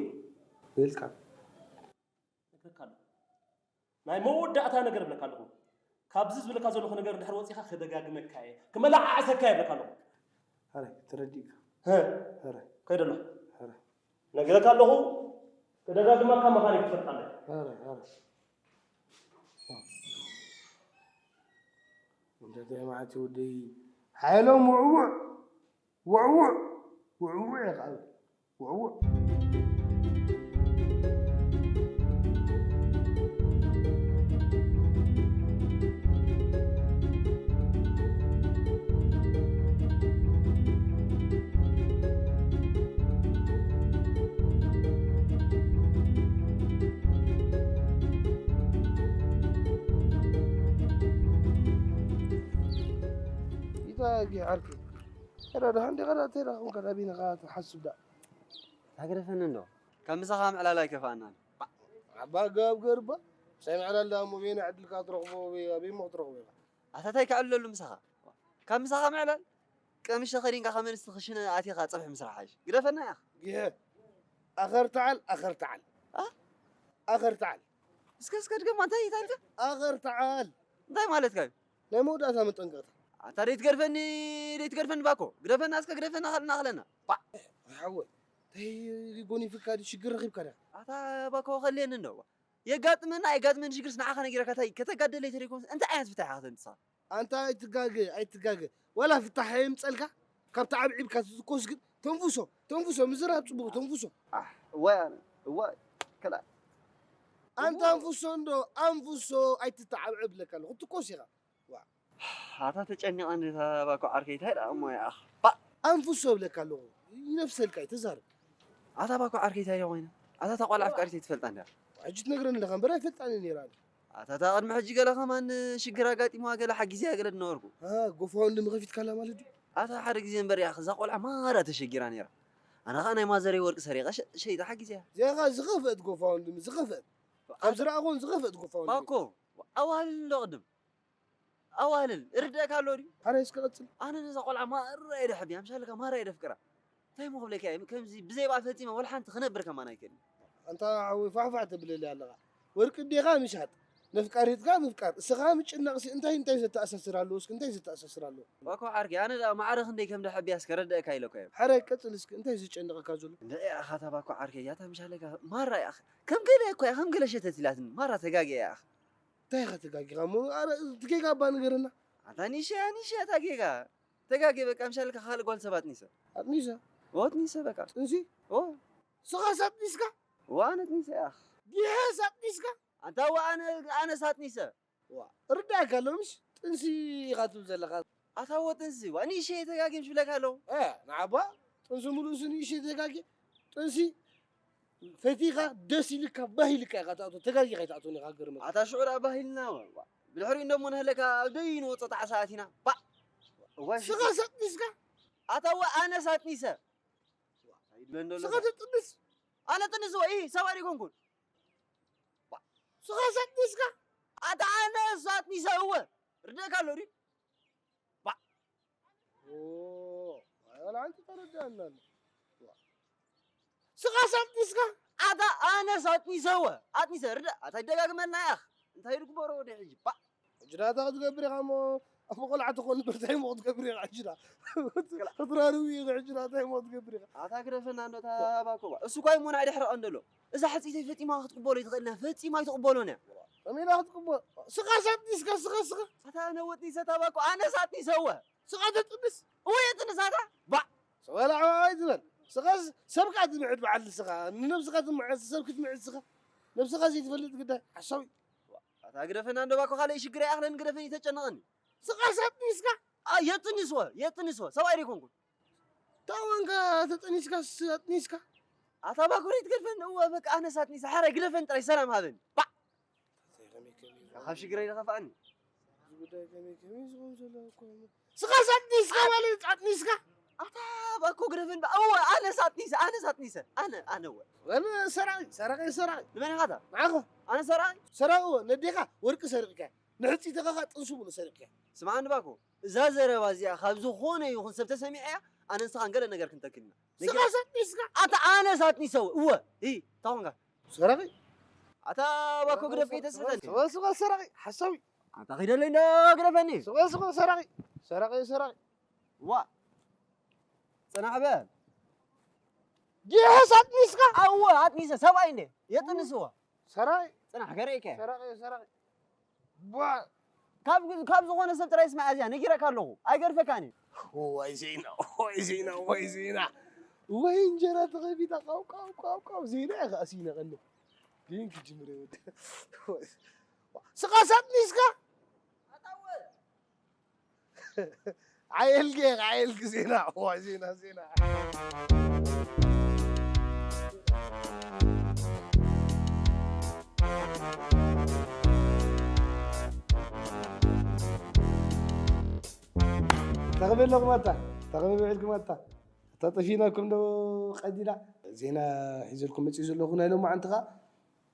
Welcome። እብለካ ኣለኹ። ናይ መወዳእታ ነገር እብለካ ኣለኹ። ካብዚ ዝብለካ ዘለኹ ነገር እንድሕር ወጺኻ ክደጋግመካ እየ፣ ክመላዓዕሰካ እየ እብለካ ኣለኹ። ሕራይ፣ ተረዲእካ። ሀ። ሕራይ። ከይደ ኣለኹ። ሕራይ። ነግረካ ኣለኹ፣ ክደጋግመካ ምዃነይ ክትፈልጥ ኣለካ። ሕራይ፣ ሕራይ። እንተ ደይ መዓት ወደይ ሓይሎም ውዕውዕ፣ ውዕውዕ፣ ውዕውዕ ኢኻ። ውዕውዕ። ይታ ጊ ዓርኪ። ኤራ፣ ደሓን ዲኻ? ደኣ ተይራ ኹንካ፣ ናበይ ኢኻ ትሓስብ ደኣ? ታግደፈኒ እንዶ። ካብ ምሳኻ ምዕላል ኣይከፍኣናን። ዓባ ኣገባብ ገርባ። ምሳይ ምዕላል ደኣ እሞ በየናይ ዕድልካ ትረኽቦ፣ ኣበይ፣ ኣበይ እሞ ክትረኽቦ ኢኻ? ኣታ ታይ ክዕልለሉ ምሳኻ? ካብ ምሳኻ ምዕላል? ቀምሸ ከዲንካ ካብ መንስቲ ክሽነ ኣቲኻ ጸብሒ ምስራሕ ሓይሽ። ግደፈና ያኽ። ጊሀ። ኣኸር ተዓል፣ ኣኸር ተዓል። አ? ኣኸር ተዓል። እስከ፣ እስከ ድገማ፣ እንታይ፣ እንታይ ኢልካ? ኣኸር ተዓል። እንታይ ማለትካ እዩ? ናይ መወዳእታ መጠንቀቕታ። ኣታ ደይትገድፈኒ፣ ደይትገድፈኒ ባኮ። ግደፈና እስከ፣ ግደፈና፣ ኸልና፣ ኸለና። ባ። ሓወይ፣ እንታይ ጎኒፍካ ድዩ? ሽግር ረኺብካ ድያ? ኣታ ባኮ፣ ኸልየኒ እንዶ። የጋጥመና ኣይጋጥመን ሽግርስ ንዓኻ ነጊረካ እንታይ ከተጋደለይ ተደይኮንስ እንታይ ዓይነት ፍታሕ ኢኻ ተምጽእ? ኣንታ ኣይትጋገ፣ ኣይትጋገ። ዋላ ፍታሕ የምጸልካ፣ ካብቲ ዓብዒብካ ትትኮስ ግን ተንፍሶ፣ ተንፍሶ፣ ምዝራብ ጽቡቕ፣ ተንፍሶ። ኣሕ፣ እዋይ ኣነ፣ እዋይ፣ ከላ። ኣንታ ኣንፍሶ እንዶ፣ ኣንፍሶ፣ ኣይትተዓብዕብ እብለካ ኣለኹ፣ ትኮስ ኢኻ። ዋ። ኣታ ተጨኒቐ እንዴ፣ እታ ባኮ ዓርከይ፣ እንታይ ደኣ እሞ ይኣኽ። ባ-፣ ኣንፍሶ እብለካ ኣለኹ፣ ይነፍሰልካ እዩ፣ ተዛረብ። ኣታ ባኮ ዓርከይ፣ እንታይ ደኣ ኮይና? ኣታ እታ ቆልዓ ኣፍቃሪተይ ትፈልጣ እንድያ። ሕጂ ትነግረኒ ኣለኻ እምበር ኣይፈልጣን እየ ነይረ ኣነ። ኣታ እታ ቅድሚ ሕጂ ገለ ከማን ሽግር ኣጋጢምዋ ገለ ሓጊዘያ ገለ ዝነበርኩ። ኣሃ፣ ጎፋውንድሚ ከፊትካላ ማለት ድዩ? ኣታ ሓደ ግዜ እምበር እያ እዛ ቆልዓ ማራ ተሸጊራ ነይራ። ኣነ ኸኣ ናይ ማዘረይ ወርቂ ሰሪቐ ሸ-፣ ሸይጠ ሓጊዘያ። እዚኣ ኸኣ ዝኸፍአት ጎፋውንድሚ፣ ዝኸፍአት። ካብ ዝረኣኹን ዝኸፍአት ጎፋውንድሚ። ባኮ፣ ኣዋልል እንዶ ቅድም። ኣዋልል፣ እርደእካ ኣሎ ድዩ? ኣረ እስከ ቀጽል። ኣነ ነዛ ቆልዓ ማራ እየ ደሕብያ፣ ምሻልካ ማራ እየ ደፍቅራ። እንታይ እሞ ክብለካ እየ፣ ከምዚ ብዘይ ብኣ ፈጺመ ወላ ሓንቲ ክነብር ከማን ኣይክእልን። ኣንታ ሓወይ ፋሕፋሕ ተብለለይ ኣለኻ። ወርቂ ኣዴኻ ምሻጥ፣ ነፍቃሪትካ ምፍቃር፣ እስኻ ምጭናቕሲ እንታይ እንታይ ዘተኣሳስር ኣለዎ? እስኪ እንታይ ዘተኣሳስር ኣለዎ? ዋኮ ዓርከይ፣ ኣነ ደኣ ማዕረ ክንደይ ከም ደሐብያስ ከረድአካ ኢለ እኮ እየ። ሕራይ ቀጽል እስኪ፣ እንታይ ዘጨንቐካ ዘሎ? እንደ ኢኻ ታባኮ ዓርከይ፣ ያታ ምሻለካ ማራ ኢኻ። ከም ገለ እኮ እያ፣ ከም ገለ ሸተት ኢላትኒ። ማራ ተጋግየ ኢኻ። እንታይ ኢኻ ተጋጊኻ እሞ? ኣረ፣ እቲ ጌጋ እባ ንገረና። ኣታ ኒሸ፣ ኒሸ እታ ጌጋ። ተጋግየ በቃ፣ ምሻለካ ካልእ ጓል ሰብ ኣጥኒሰ። ኣጥኒሰ? ኦ፣ ኣጥኒሰ በቃ። ጥንሲ? ኦ። ስኻስ ኣጥኒስካ? ዋ፣ ኣነ ኣጥኒሰ ኢኻ። ዲሕስ ኣጥኒስካ? ኣንታ ዋ፣ ኣነ፣ ኣነስ ኣጥኒሰ። ዋ፣ ርዳእካ ኣሎ ምሽ? ጥንሲ ኢኻ ትብል ዘለኻ። ኣታ ዎ ጥንሲ፣ ዋ፣ ኒሸ ተጋግየ ምሽ ብለካ ኣለኹ። እ፣ ንዓባ፣ ጥንሲ ምሉእሲ ኒሸ ተጋግየ። ጥንሲ ፈቲኻ ደስ ኢልካ፣ ባህ ኢልካ ኢኻ ትኣትዎ፣ ተጋጊኻ ኣይትኣትዎን ኢኻ፣ ገርመካ። ኣታ ሽዑ ደኣ ባህ ኢልና፣ ዋ፣ ዋ። ብድሕሪኡ እንደሞ ንህለካ ኣብ ደይ ንወጾ ጣዕሳ ኣቲና። ባእ። እዋይ፣ ስኻ ሽዑ። ኣጥኒስካ? ኣታ ዋ፣ ኣነስ ኣጥኒሰ። ዋ፣ ኣይድመን ደሎ። ስኻ ተጥንስ? ኣነ ጥንስ ወ፣ ኢ፣ ሰብኣይ ኣይኮንኩን። ዋ። ስኻ ኣጥኒስካ? ኣታ ኣነስ ኣጥኒሰ እወ። ርደካ ኣሎ ድዩ? ባ። ኦ፣ ዋላ ሓንቲ ተረዳእና ኣሎ። ዋ። ስኻስ ኣጥኒስካ? ኣታ ኣነስ ኣጥኒሰ ወ። ኣጥኒሰ፣ ርዳእ። ኣታ ይደጋግመልና ያኽ። እንታይ ድግበሮ ወደ ሕጂ? ባ። ሕጂ ዳ እንታይ ክትገብር ኢኻ እሞ? ኣብ ቆልዓ ትኾን እምበር እንታይ እሞ ክትገብር ኢኻ ሕጂ ዳ? ክትራርዊ ኢኻ ሕጂ ዳ እንታይ እሞ ክትገብር ኢኻ? ኣታ ግደፈና እንዶ እታ ባኮ ባ። እሱ እኳ እሞ ናይ ድሕሪ ቀንዲ ኣሎ። እዛ ሕጽይተይ ፈጺማ ክትቅበሎ ኣይትኽእልን እያ። ፈጺማ ኣይትቅበሎን እያ። ከመይ ኢላ ክትቅበሎ? ስኻስ ኣጥኒስካ፣ ስኻ፣ ስኻ። ኣታ ነወጥኒ ሰታ ባኮ፣ ኣነስ ኣጥኒሰ ወ። ስኻ ተጥንስ? እወ የጥንስ ኣታ። ባ። ስኻ ላዕባይ ዝበል። ስኻስ ሰብካ ትምዕድ በዓል ስኻ። ንነብስኻ ትምዕድ፣ ሰብ ክትምዕድ ስኻ። ነብስኻ ዘይትፈልጥ ግዳይ። ሓሳዊ። ኣታ ግደፈና እንዶ ባኮ፣ ካልእ ሽግር ኣይኣኽለን፣ ግደፈኒ፣ ተጨነቐኒ። ስኻስ ኣጥኒስካ? ኣ፣ የጥንስ ወ፣ የጥንስ ወ። ሰብኣይ ዶ ኣይኮንኩን? ታወንካ ተጠኒስካስ ኣጥኒስካ? ኣታ ባኮ፣ ዶ ኣይትገድፈኒ? እወ፣ በቃ፣ ኣነስ ኣጥኒሰ። ሓራይ ግደፈኒ ጥራይ፣ ሰላም ሃበኒ። ባ። እንታይ ከመይ ከመይ ካብ ሽግረይ ዝኸፍኣኒ። እዚ ጉዳይ ከመይ ከመይ ዝኸውን ዘሎ እኮ እዩ። ስኻስ ኣጥኒስካ ማለት ኣጥኒስካ? ኣታ ባኮ፣ ግደፈኒ። እወ፣ ኣነስ ኣጥኒሰ፣ ኣነስ ኣጥኒሰ። ኣነ፣ ኣነ እወ። ወለ ሰራቂ፣ ሰራቂ፣ ሰራቂ። ንመን ኢኻ ኣታ? ንዓኻ። ኣነ ሰራቂ? ሰራቂ እወ፣ ነዴኻ ወርቂ ሰሪቕካ። ንሕጽይትኻ ጥንሱ ብሉ ሰሪቕካ። ስምዓኒ ባኮ፣ እዛ ዘረባ እዚኣ ካብ ዝኾነ ይኹን ሰብ ተሰሚዐያ፣ ኣነ ንስኻን ገለ ነገር ክንተክል ኢና። ስኻ ኣጥኒስካ? ኣታ ኣነስ ኣጥኒሰ እወ። እወ። ሂ፣ እንታይ ኾንካ? ሰራቂ? ኣታ ባኮ ግደፍ ከይተስሕተኒ። ስኻ፣ ስኻ ሰራቂ፣ ሓሳዊ። ኣታ ኺደለይ እንዶ ግደፈኒ። ስኻ፣ ስኻ ሰራቂ። ሰራቂ፣ ሰራቂ። ዋ። ጽናሕ በል። ዲሕስ ኣጥኒስካ? ኣወ፣ ኣጥኒሰ፣ ሰብኣይ እንዴ? የጥንስዎ። ሰራቂ። ጽናሕ፣ ከርእየካ እየ። ሰራቂ፣ ሰራቂ። ቧ። ካብ፣ ካብ ዝኾነ ሰብ ጥራይ ስማዕ እዚኣ፣ ነጊረካ ኣለኹ። ኣይገርፈካን እዩ። ዋይ ዜና፣ ዋይ ዜና፣ ዋይ ዜና። ወይ እንጀራ ተኸፊታ፣ ቃው፣ ቃው፣ ቃው፣ ቃው። ዜና እያ ኸኣ ሲና ቀንዲ። ግን ክጅምር እየ ወዲ። ስኻስ ኣጥኒስካ? ኣታ ወ። ዓየልኪ፣ ዓየልኪ ዜና፣ እዋ ዜና፣ ዜና። ተኸበለኹም ኣታ፣ ተኸበ ውዒልኩም ኣታ። ኣታ ጠፊእናኩም ዶ ቀዲላ? ዜና ሒዘልኩም መፂኡ ዘለኹ ናይ ሎማዓንቲ ኸዓ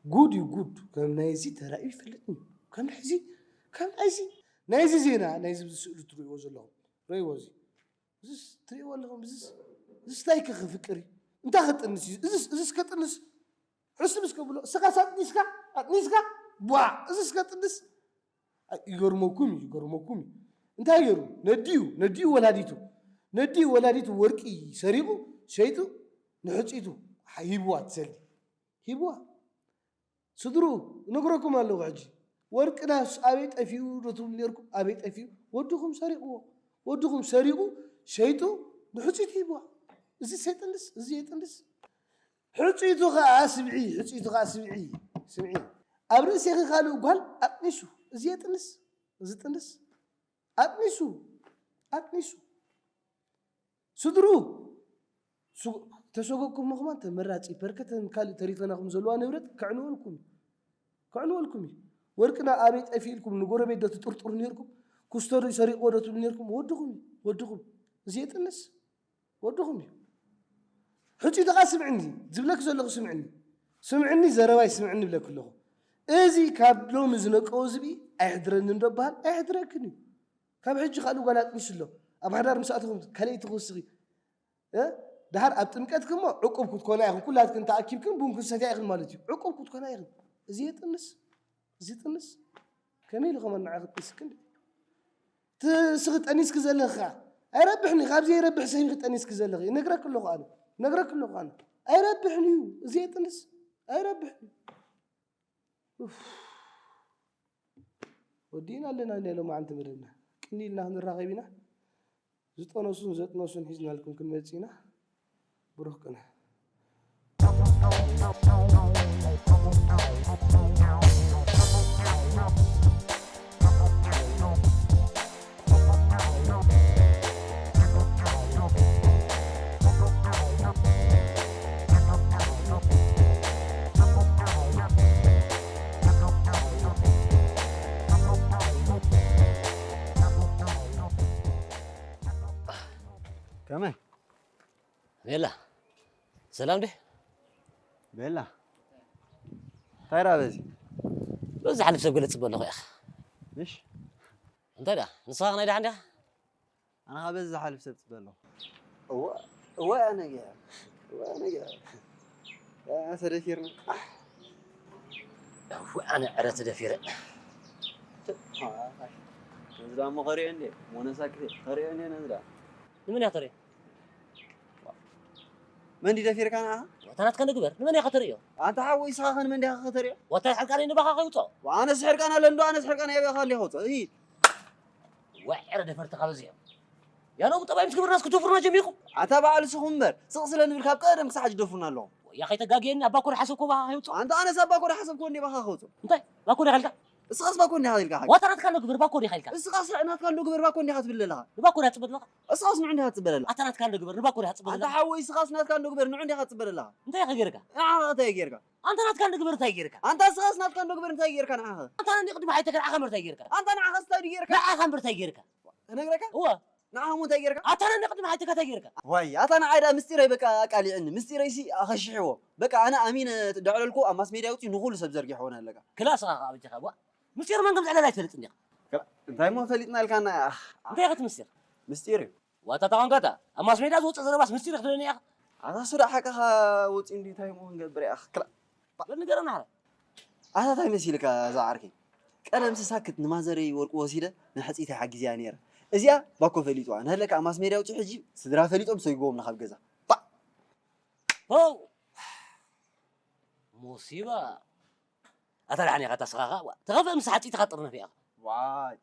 ጉድ እዩ ጉድ። ከም ናይዚ ተራእዩ ይፈልጥን እዩ። ከም ናይዚ፣ ከም ናይዚ፣ ናይዚ ዜና፣ ናይዚ ኣብዚ ስእሊ ትርእይዎ ዘለኹም። ርእይዎ እዚ። እዚስ ትርእይዎ ኣለኹም፣ እዚስ፣ እዚስ እንታይ ከ ክፍቅር እዩ? እንታይ ከጥንስ እዩ? እዚስ፣ እዚስ ከጥንስ? ሕስብ እስከ ብሎ፣ እስኻስ ኣጥኒስካ? ኣጥኒስካ? ቧ! እዚስ ከጥንስ? ኣይ፣ ይገርመኩም እዩ፣ ይገርመኩም እዩ። እንታይ ገይሩ? ነዲኡ፣ ነዲኡ ወላዲቱ፣ ነዲኡ ወላዲቱ ወርቂ ሰሪቑ፣ ሸይጡ፣ ንሕጽይቱ ሂብዋ ትሰሊ። ሂብዋ። ስድርኡ፣ እነግረኩም ኣለኹ ሕጂ። ወርቅናስ ኣበይ ጠፊኡ ዶ ትብሉ ኔርኩም? ኣበይ ጠፊኡ? ወድኹም ሰሪቕዎ። ወድኹም ሰሪቑ፣ ሸይጡ፣ ንሕጽይቱ ሂብዋ። እዚስ የጥንስ? እዚ የጥንስ? ሕጽይቱ ኸኣ ስምዒ፣ ሕጽይቱ ኸኣ ስምዒ፣ ስምዒ። ኣብ ርእሴኺ ካልእ ጓል ኣጥኒሱ። እዚ የጥንስ? እዚ ጥንስ? ኣጥኒሱ፣ ኣጥኒሱ። ስድርኡ፣ ሱ-፣ ተሰጎግኩሞ ከማን ተመራጺ፣ በርከተን ካልእ ተሪፈናኹም ዘለዋ ንብረት ከዕንወልኩም እዩ። ከዕንወልኩም እዩ። ወርቅና ኣበይ ጠፊኡ ኢልኩም ንጎረቤት ዶ ትጥርጥሩ ኔርኩም? ኩስቶ ዶ ሰሪቕዎ ዶ ትብሉ ኔርኩም? ወድኹም እዩ፣ ወድኹም። እዚ የጥንስ? ወድኹም እዩ። ሕጹይ ተኻ ስምዕኒ፣ ዝብለኪ ዘለኹ ስምዕኒ። ስምዕኒ፣ ዘረባይ ስምዕኒ ይብለኪ ኣለኹ። እዚ ካብ ሎሚ ዝነቀወ ዝብኢ ኣይሕድረኒ እንዶ በሃል ኣይሕድረክን እዩ። ካብ ሕጂ ካልእ ጓል ኣጥኒሱ ኣሎ። ኣብ ሓዳር ምስ ኣተኹም ካልኣይቲ ክውስኺ። እ? ደሓር ኣብ ጥምቀትኪ እሞ ዕቁብ ክትኮና ኢኽን፣ ኩላትክን ተኣኪብክን ቡን ክትሰትያ ኢኽን ማለት እዩ። ዕቁብ ክትኮና ኢኽን። እዚ የጥንስ፣ እዚ ጥንስ። ከመይ ኢሉ ከመን ንዓኺ ጥንስክን? እቲ እስኺ ጠኒስኪ ዘለኺ ኸዓ ኣይረብሕን እዩ። ካብዚ ይረብሕ ሰብ ኢኺ ጠኒስኪ ዘለኺ። ይነግረኪ ኣለኹ ኣነ። ይነግረኪ ኣለኹ ኣነ። ኣይረብሕን እዩ። እዚ የጥንስ። ኣይረብሕን እዩ። ኡፍ። ወዲእና ኣለና እንዲያ ሎማዓንቲ መደብና። ቅኒ ኢልና ክንራኸብ ኢና። ዝጠነሱን ዘጥነሱን ሒዝናልኩም ክንመጽእ ኢና። ብሩኽ ቅነ። ከመይ? ቤላ፣ ሰላም ድዩ? ቤላ፣ እንታይ ደኣ በዚ? በዚ ዝሓልፍ ሰብ ገለ ጽበ ኣለኹ ኢኻ። ምሽ? እንታይ ደኣ? ንስኻ ናይ ደሓን ዲኻ? ኣነ ኸኣ በዚ ዝሓልፍ ሰብ ጽበ ኣለኹ። እወ፣ እወ፣ ኣነ ገ-፣ እወ፣ ኣነ ገ-፣ ያ፣ ተደፊርና። ኣሕ። እወ፣ ኣነ ዕረ ተደፊረ። ነዚ ደኣ እሞ ከርእዮ እንዴ? ሞነሳክቴ፣ ከርእዮ እንዴ ነዚ ደኣ? ንመን እያ ተርእዮ? መን ድዩ ደፊርካ ንዓኻ? ዋታ ናትካ ንግበር፣ ንመን ኢኻ ተርእዮ? ኣንታ ሓወይ፣ ንስኻ ኸ ንመን ዲኻ ከተርእዮ? ዋታ ሕርቃነይ ንባኻ ከይውፅኦ። ኣነስ ሕርቃን ኣለ እንዶ፣ ኣነስ ሕርቃን ኣበይ ኢኻ እንዲኻ ውፅኦ? እሂ። ዋይ፣ ዕረ ደፈርቲ ካብ በዚሖም። ያኖም ጠባይ ምስ ግብርናስ ክትደፍሩና ጀሚርኩም? ኣታ በዓል ንስኹም እምበር፣ ስቕ ስለ ንብል ካብ ቀደም ክሳዕ ሕጂ ትደፍሩና ኣለኹም። ወያ ከይተጋግየኒ፣ ኣባ ኮር ሓሰብኮ ባኻ ከይውፅኦ። ኣንታ ኣነስ ኣባ ኮር ሓሰብኮ እንዴ ባኻ ከውፅኦ? እንታይ? ባኮ ዲኻ ኢልካ? እስኻስ ባኮ እንዲኻ ኢልካ ሓቂ? ዋታ ናትካ እንዶ ግበር፣ ባኮ ዲኻ ኢልካ? እስኻስ ናትካ እንዶ ግበር፣ ባኮ እንዲኻ ትብል ዘለኻ? ንባኮ ዲኻ ትፅበ ዘለኻ? እስኻስ ንዑ እንዲኻ ትፅበ ዘለኻ? ኣታ ናትካ እንዶ ግበር፣ ንባኮ ዲኻ ትፅበ ኣንታ ዘለኻ? ሓወይ፣ እስኻስ ናትካ እንዶ ግበር፣ ንዑ እንዲኻ ትፅበ ዘለኻ? እንታይ ኢኻ ጌርካ? ንዓኻ እንታይ ጌርካ? ኣንታ ናትካ እንዶ ግበር፣ እንታይ ጌርካ? ኣንታ እስኻስ ናትካ እንዶ ግበር፣ እንታይ ጌርካ ንዓኻ? ኣንታ ነኒ ቅድሚ ሓይተካ ንዓኻ እምበር እንታይ ጌርካ? ኣንታ ንዓኻስ እንታይ ድዩ ጌርካ? ንዓኻ እምበር እንታይ ጌርካ? እነግረካ? እወ። ንዓኻ እሞ እንታይ ጌርካ? ኣታ ነኒ ቅድሚ ሓይተካ እንታይ ጌርካ? ዋይ፣ ኣታ ንዓይ ደኣ ምስጢረይ በቃ ኣቃሊዕኒ። ምስጢረይሲ ኣኸሽሕዎ። በቃ ኣነ ኣሚነ ደዕለልኩ ኣብ ማስ ሜድያ ኣውጺኡ ንኹሉ ሰብ ዘርጊሕዎ ኣለካ። ክላስ ኣኻ ኣበጃኻ፣ ዋ። ምስጢር መን ከም ዝዕለል ኣይትፈልጥን ዲኻ? ክላ-፣ እንታይ እሞ ፈሊጥና ኢልካና? ኣኽ፣ እንታይ ኢኻ እቲ ምስጢር? ምስጢር እዩ። ዋታ ተኾንካ እታ ኣብ ማስ ሜድያ ዝወጽእ ዘረባስ ምስጢር ክትብለኒ ኢኻ? ኣታ ሱዳ ሓቅኻ ወጺኡ እንዲ እንታይ እሞ ክንገብር እያ? ኣኽ፣ ክላ-፣ በል ንገረና ሓራይ። ኣታ እንታይ መሲልካ እዛ ዓርከይ? ቀደም ስሳክት ንማዘረይ ወርቁ ወሲደ ንሕጽይተይ ሓጊዘያ ነይረ። እዚኣ ባኮ ፈሊጥዋ። ንህለካ ኣብ ማስ ሜድያ ኣውጺኡ ሕጂ ስድራ ፈሊጦም ሰጒጎምና ካብ ገዛ። ባ! ሆው! ሙሲባ! ኣታ ደሓን ኢኻ፣ ኣታ ስኻ ኸኣ፣ ዋ፣ ተኸፍአ ምስ ሓጺትካ ጥርንፍ ኢኻ። ዋይ፣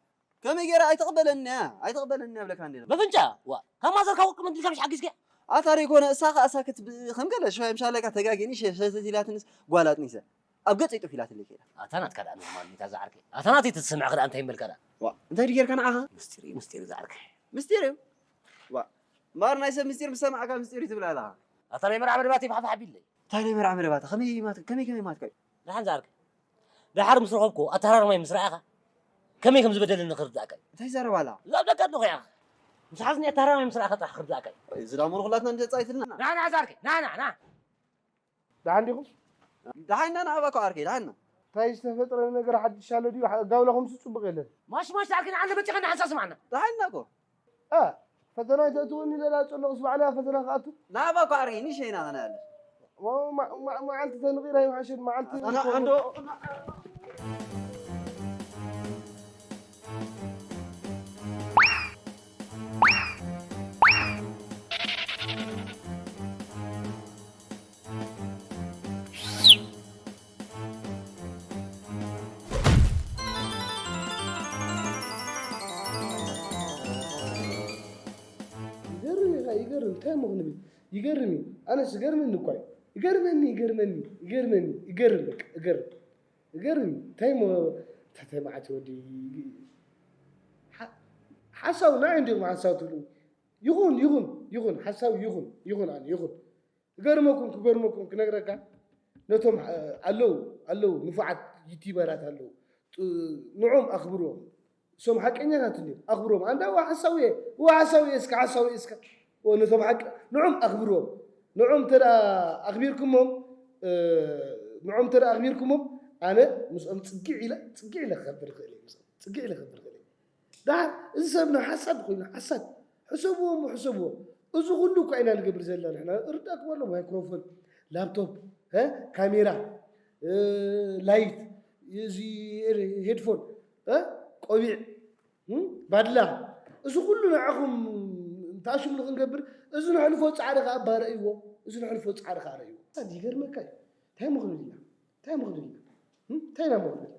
ከመይ ገይራ ኣይትቕበለኒ እያ፣ ኣይትቕበለኒ እያ እብለካ እንዴ። በፍንጫ፣ ዋ፣ ካብ ማዘርካ ወርቂ መንዲልካ ምሽ ሓጊዝካ? ኣታ ደይኮነ፣ እሳ ኸኣ ሳክት ብ-፣ ከም ገለ ሸ-፣ ምሻለካ ተጋጊኒ ሸ-፣ ሸተት ኢላትንስ ጓል ኣጥኒሰ። ኣብ ገጸይ ጡፍ ኢላትለይ ከይዳ። ኣታ ናትካ ደኣ ኖርማል ኔታ ዝዓርከይ። ኣታ ናተይ ተትሰምዕ ክደኣ እንታይ ይመልካ ደኣ? ዋ፣ እንታይ ድጌርካ ንዓኻ? ምስጢር እዩ፣ ምስጢር እዩ ዝዓርከይ። ምስጢር እዩ? ዋ፣ ማር ናይ ሰብ ምስጢር ምስ ሰማዕካ ምስጢር እዩ ትብል ኣለኻ። ኣታ ናይ መርዓ መደባት ይፋሕፋሕ ኣቢለይ። እንታይ ናይ መርዓ መደባት? ከመይ ማት-፣ ከመይ ከመይ ማትካ እዩ? ደሓን ዝዓርከይ። ደሓር ምስ ረኸብኩ ኣተሃራርማይ ምስ ረኣኻ ከመይ ከም ዝበደለኒ ክርድኣካ እዩ። እንታይ ይዛረብ ኣላ? እዛ ኣብ ደገ ኣለኹ እያ። ምስ ሓዝኒ ኣተሃራርማይ ምስ ረኣኻ ጥራሕ ክርድኣካ እዩ። እዚ ደኣ ሙሉ ኩላትና ንተጻይትልና። ና፣ ና፣ ዝዓርከይ፣ ና፣ ና፣ ና። ደሓን ዲኹም? ደሓንና ንዓባ እኮ ዓርከይ፣ ደሓንና። እንታይ ዝተፈጥረ ነገር ሓድሽ ኣሎ ድዩ? ኣጋውላኹምሲ ጽቡቕ የለን። ማሽ፣ ማሽ፣ ዓርከይ፣ ንዓና መጺኻ ንሓንሳብ ስማዕና። ደሓንና እኮ። እ፣ ፈተና ኣይተእትወኒ ደላ ጸለኹስ ባዕላ ፈተና ክኣቱ? ንዓባ እኮ ዓርከይ፣ ንሸይና ኸነኣልፍ። ማ-፣ ማ-፣ ማ-፣ መዓልቲ ተንቒራ ይውሓሸን መዓልቲ ኣና እኮ ኣንዶ ይገርም ኢኻ፣ ይገርም። እንታይ እሞ ክንብል? ይገርም እዩ። ኣነስ ይገርመኒ እኳ እዩ። ይገርመኒ፣ ይገርመኒ፣ ይገርመኒ፣ ይገርም፣ በቃ፣ ይገርም። ይገርም እዩ። እንታይ እሞ፣ እንታይ መዓት ወዲ፣ ሓ-፣ ሓሳዊ፣ ንዓይ እንዲኹም ሓሳዊ ትብሉ። ይኹን፣ ይኹን፣ ይኹን፣ ሓሳዊ ይኹን፣ ይኹን፣ ኣነ ይኹን። ክገርመኩም፣ ክገርመኩም ክነግረካ፣ ነቶም፣ እ፣ ኣለዉ፣ ኣለዉ፣ ንፉዓት ዩቲዩበራት ኣለዉ። ጥ-፣ ንዖም ኣኽብርዎም። እሶም ሓቀኛታት እንድዮም፣ ኣኽብርዎም። ኣንዳ፣ እዋ ሓሳዊ እየ፣ እዋ ሓሳዊ እየ፣ እስከ ሓሳዊ እየ፣ እስከ። እዎ፣ ነቶም ሓቂ፣ ንዖም ኣኽብርዎም። ንዖም እንተ ደኣ ኣኽቢርኩሞም፣ እ፣ ንዖም እንተ ደኣ ኣኽቢርኩሞም፣ ኣነ ምስኦም ጽግዕ ኢለ፣ ጽግዕ ኢለ ክኸብር እኽእል እየ፣ ምስኦም ጽግዕ ኢለ ክኸብር እኽእል እየ። ደሓር፣ እዚ ሰብ ናይ ሓሳድ ኮይኑ፣ ሓሳድ። ሕሰብዎ እሞ፣ ሕሰብዎ። እዚ ኩሉ እኳ ኢና ንገብር ዘለና ንሕና። እርዳእኩም ኣሎ፣ ማይክሮፎን፣ ላፕቶፕ፣ እ፣ ካሜራ፣ እ፣ ላይት፣ እዚ ሄድፎን፣ እ፣ ቆቢዕ፣ እ፣ ባድላ፣ እዚ ኩሉ ንዓኹም ተኣሽሙ ንኽንገብር፣ እዚ ነሕልፎ ጻዕሪ ከኣ እባ ረእይዎ፣ እዚ ነሕልፎ ጻዕሪ ከኣ ረእይዎ። ይገርመካ እዩ። እንታይ እሞ ክንብል ኢና? እንታይ እሞ ክንብል ኢና? እ? እንታይ ኢና እሞ ክንብል?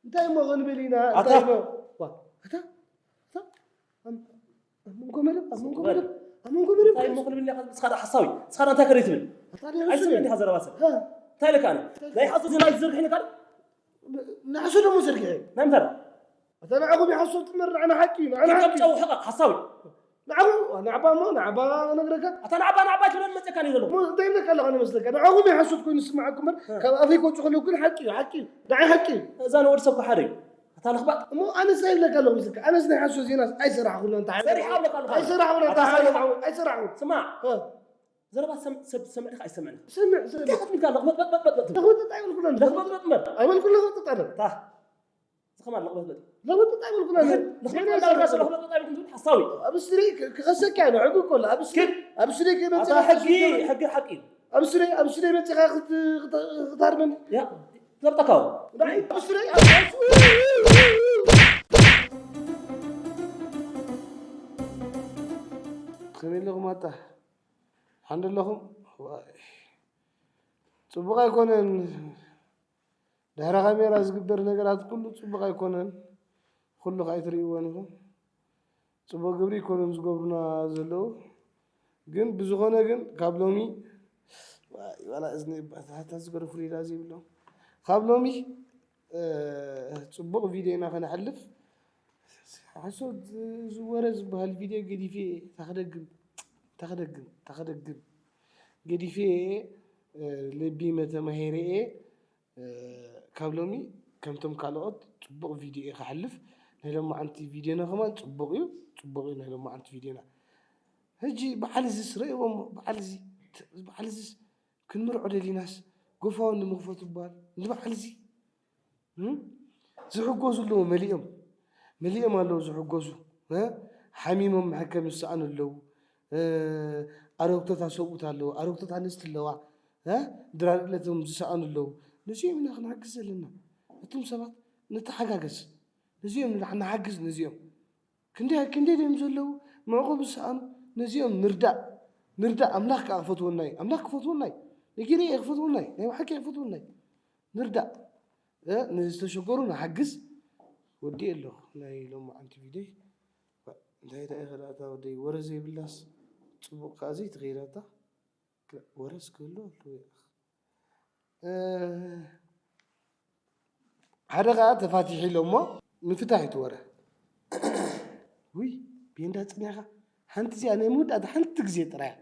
እንታይ እሞ ክንብል ኢና? ኣታ! እንታይ እሞ? ዋ፣ ኣታ! ኣታ! ኣብ፣ ኣብ መንጎ መደብ፣ ኣብ መንጎ መደብ፣ ኣብ መንጎ መደብ እንታይ እሞ ክንብል ኢና? ንስኻ ደኣ ሓሳዊ፣ ንስኻ ደኣ እንታይ ከደይ ትብል? ኣታ! ኣይስምዕን ዲኻ ዘረባ ሰብ? ሃ? እንታይ ኢለካ ኣነ? ናይ ሓሶት ዜና ዝዝርግሕ ኢለካ ዶ? ንሓሶ ደሞ ዘርጊሐ። ናይ ምንታይ? ኣታ ንዓኹም ይሓሶት እምበር ንዓና ሓቂ እዩ፣ ንዓና ሓቂ እዩ። ጨው ሕቐቕ፣ ሓሳዊ። ንዓኹም፣ ንዓባ እሞ፣ ንዓባ እነግረካ። ኣታ ንዓባ፣ ንዓባ ኣይትብለኒ መፅእካ እየ ዘለኹ። እሞ እንታይ ይብለካ ኣለኹ ኣነ መስለካ? ንዓኹም ይሓሶት ኮይኑ ዝስምዓኩም እምበር፣ እ። ካብ ኣፈይ ክወፅእ ከለኩ ግን ሓቂ እዩ፣ ሓቂ እዩ። ንዓይ ሓቂ እዩ። እዛ ንወዲ ሰብ እኮ ሓደ እዩ። ኣታ ለኽባጥ። እሞ ኣነስ እንታይ ይብለካ ኣለኹ መስለካ? ኣነስ ናይ ሓሶት ዜናስ ኣይሰራሕኩን ኣንታ ሓቂ። ሰሪሓ ኣለካ ኣለኻ። ኣይሰራሕኩን ኣንታ ኣታ ሓቂ። ሰሪሓ። ኣይሰራሕኩን። ስማዕ። እ። ዘረባ ሰም-፣ ሰብ ትሰምዕ ዲኻ ኣይሰምዕን? ስምዕ፣ ስምዕ። እንታይ ክትብል ኣለኻ? በጥ፣ በጥ፣ በጥ፣ በጥ ትብል። ለኽበጥበጥ ኣይበልኩን ኣነ። ለኽበጥበጥ እምበር። ኣይበልኩን ለኽበጥበጥ ኣነ። ታ። እዚ ኸማን ለኽበጥበጥ። ለኽበጥበጥ ኣይበልኩን ኣነ። ለኽበጥበጥ ዜና እንዳበልካ ሰምዕ። ለኽበጥበጥ ኣይበልኩን ትብል ሓሳዊ። ኣብ ስትሪ ክ-፣ ክኸሰካ እየ፣ ሕጊ እኮ ኣሎ። ኣብ ስትሪ፣ ግን ኣብ ስትሪ ከይመጽእ ኣታ ሕጊ፣ ሕጊ ሓቂ እዩ። ኣብ ስትሪ፣ ኣብ ስትሪ መጺኻ ክት-፣ ክት-፣ ክትሃርመኒ። ያ፣ ዘብጠካው። ናይ ኣብ ስትሪ፣ ኣብ ስትሪ። ከመይ ኣለኹም ኣታ? ሓንደ ኣለኹም? ዋይ። ጽቡቕ ኣይኮነን። ድሕሪ ካሜራ ዝግበር ነገራት ኩሉ ጽቡቕ ኣይኮነን። ኩሉ ከኣ ኣይትርእይዎን ኢኹም። ጽቡቕ ግብሪ ኣይኮኑን ዝገብሩና ዘለዉ። ግን ብዝኾነ ግን ካብ ሎሚ፣ ዋይ፣ ዋላ እዝኒ ባታታ ዝገርፉ ሌላ ዘይብሎም። ካብ ሎሚ፣ እ፣ ጽቡቕ ቪድዮ ኢና ከነሕልፍ። ሓሶት ዝ-፣ ዝወረ ዝበሃል ቪድዮ ገዲፌ እየ። ታኽደግም፣ ታኽደግም፣ ታኽደግም። ገዲፌ እየ፣ እ፣ ለቢመ ተማሂረ እየ። እ፣ ካብ ሎሚ ከምቶም ካልኦት ጽቡቕ ቪድዮ እየ ክሓልፍ። ናይ ሎማዓንቲ ቪድዮና ከማን ጽቡቕ እዩ፣ ጽቡቕ እዩ ናይ ሎማዓንቲ ቪድዮና። ሕጂ በዓል እዚስ ረእይዎም፣ በዓል እዚ፣ በዓል እዚስ ክንምርዖ ደሊናስ ጎፋውንዲ ምኽፈቱ እባል ንበዓል እዚ። እም? ዝሕጎዙ ኣለዉ መሊኦም። መሊኦም ኣለዉ ዝሕጎዙ። እ? ሓሚሞም መሐከሚ ዝሰኣኑ ኣለዉ። እ፣ ኣረግቶት ኣሰብኡት ኣለዉ። ኣረግቶት ኣንስቲ ኣለዋ። እ? ድራር ዕለቶም ዝሰኣኑ ኣለዉ። ነዚኦም ኢና ክንሕግዝ ዘለና። እቶም ሰባት ንተሓጋገዝ። ነዚኦም ኢና ንሓግዝ ነዚኦም። ክንደይ፣ ክንደይ ድዮም ዘለዉ? መዕቆቢ ዝሰኣኑ። ነዚኦም ንርዳእ። ንርዳእ። ኣምላኽ ከኣ ክፈትወና እዩ። ኣምላኽ ክፈትወና እዩ። ነጊረ እየ ክፈትወና እዩ። ናይ ብሓቂ ክፈትወና እዩ። ንርዳእ። እ፣ ንዝተሸገሩ ንሓግዝ። ወዲኤ ኣለኹ ናይ ሎማዓንቲ ቪድዮይ። እንታይ ደኣ ኢኻ ደኣ እታ ወደይ ወረ ዘይብላስ ጽቡቕ ከኣ ዘይትኸይድ ኣታ። ወረስ ክህሉ ኣለዎ ይኣኽ። እ፣ ሓደ ከኣ ተፋቲሑ ኢሎ እሞ ምፍታሕ እዩ እቲ ወረ። ውይ፣ ቤንዳ ጽኒሕካ። ሓንቲ እዚኣ ናይ መወዳእታ ሓንቲ ግዜ ጥራይ።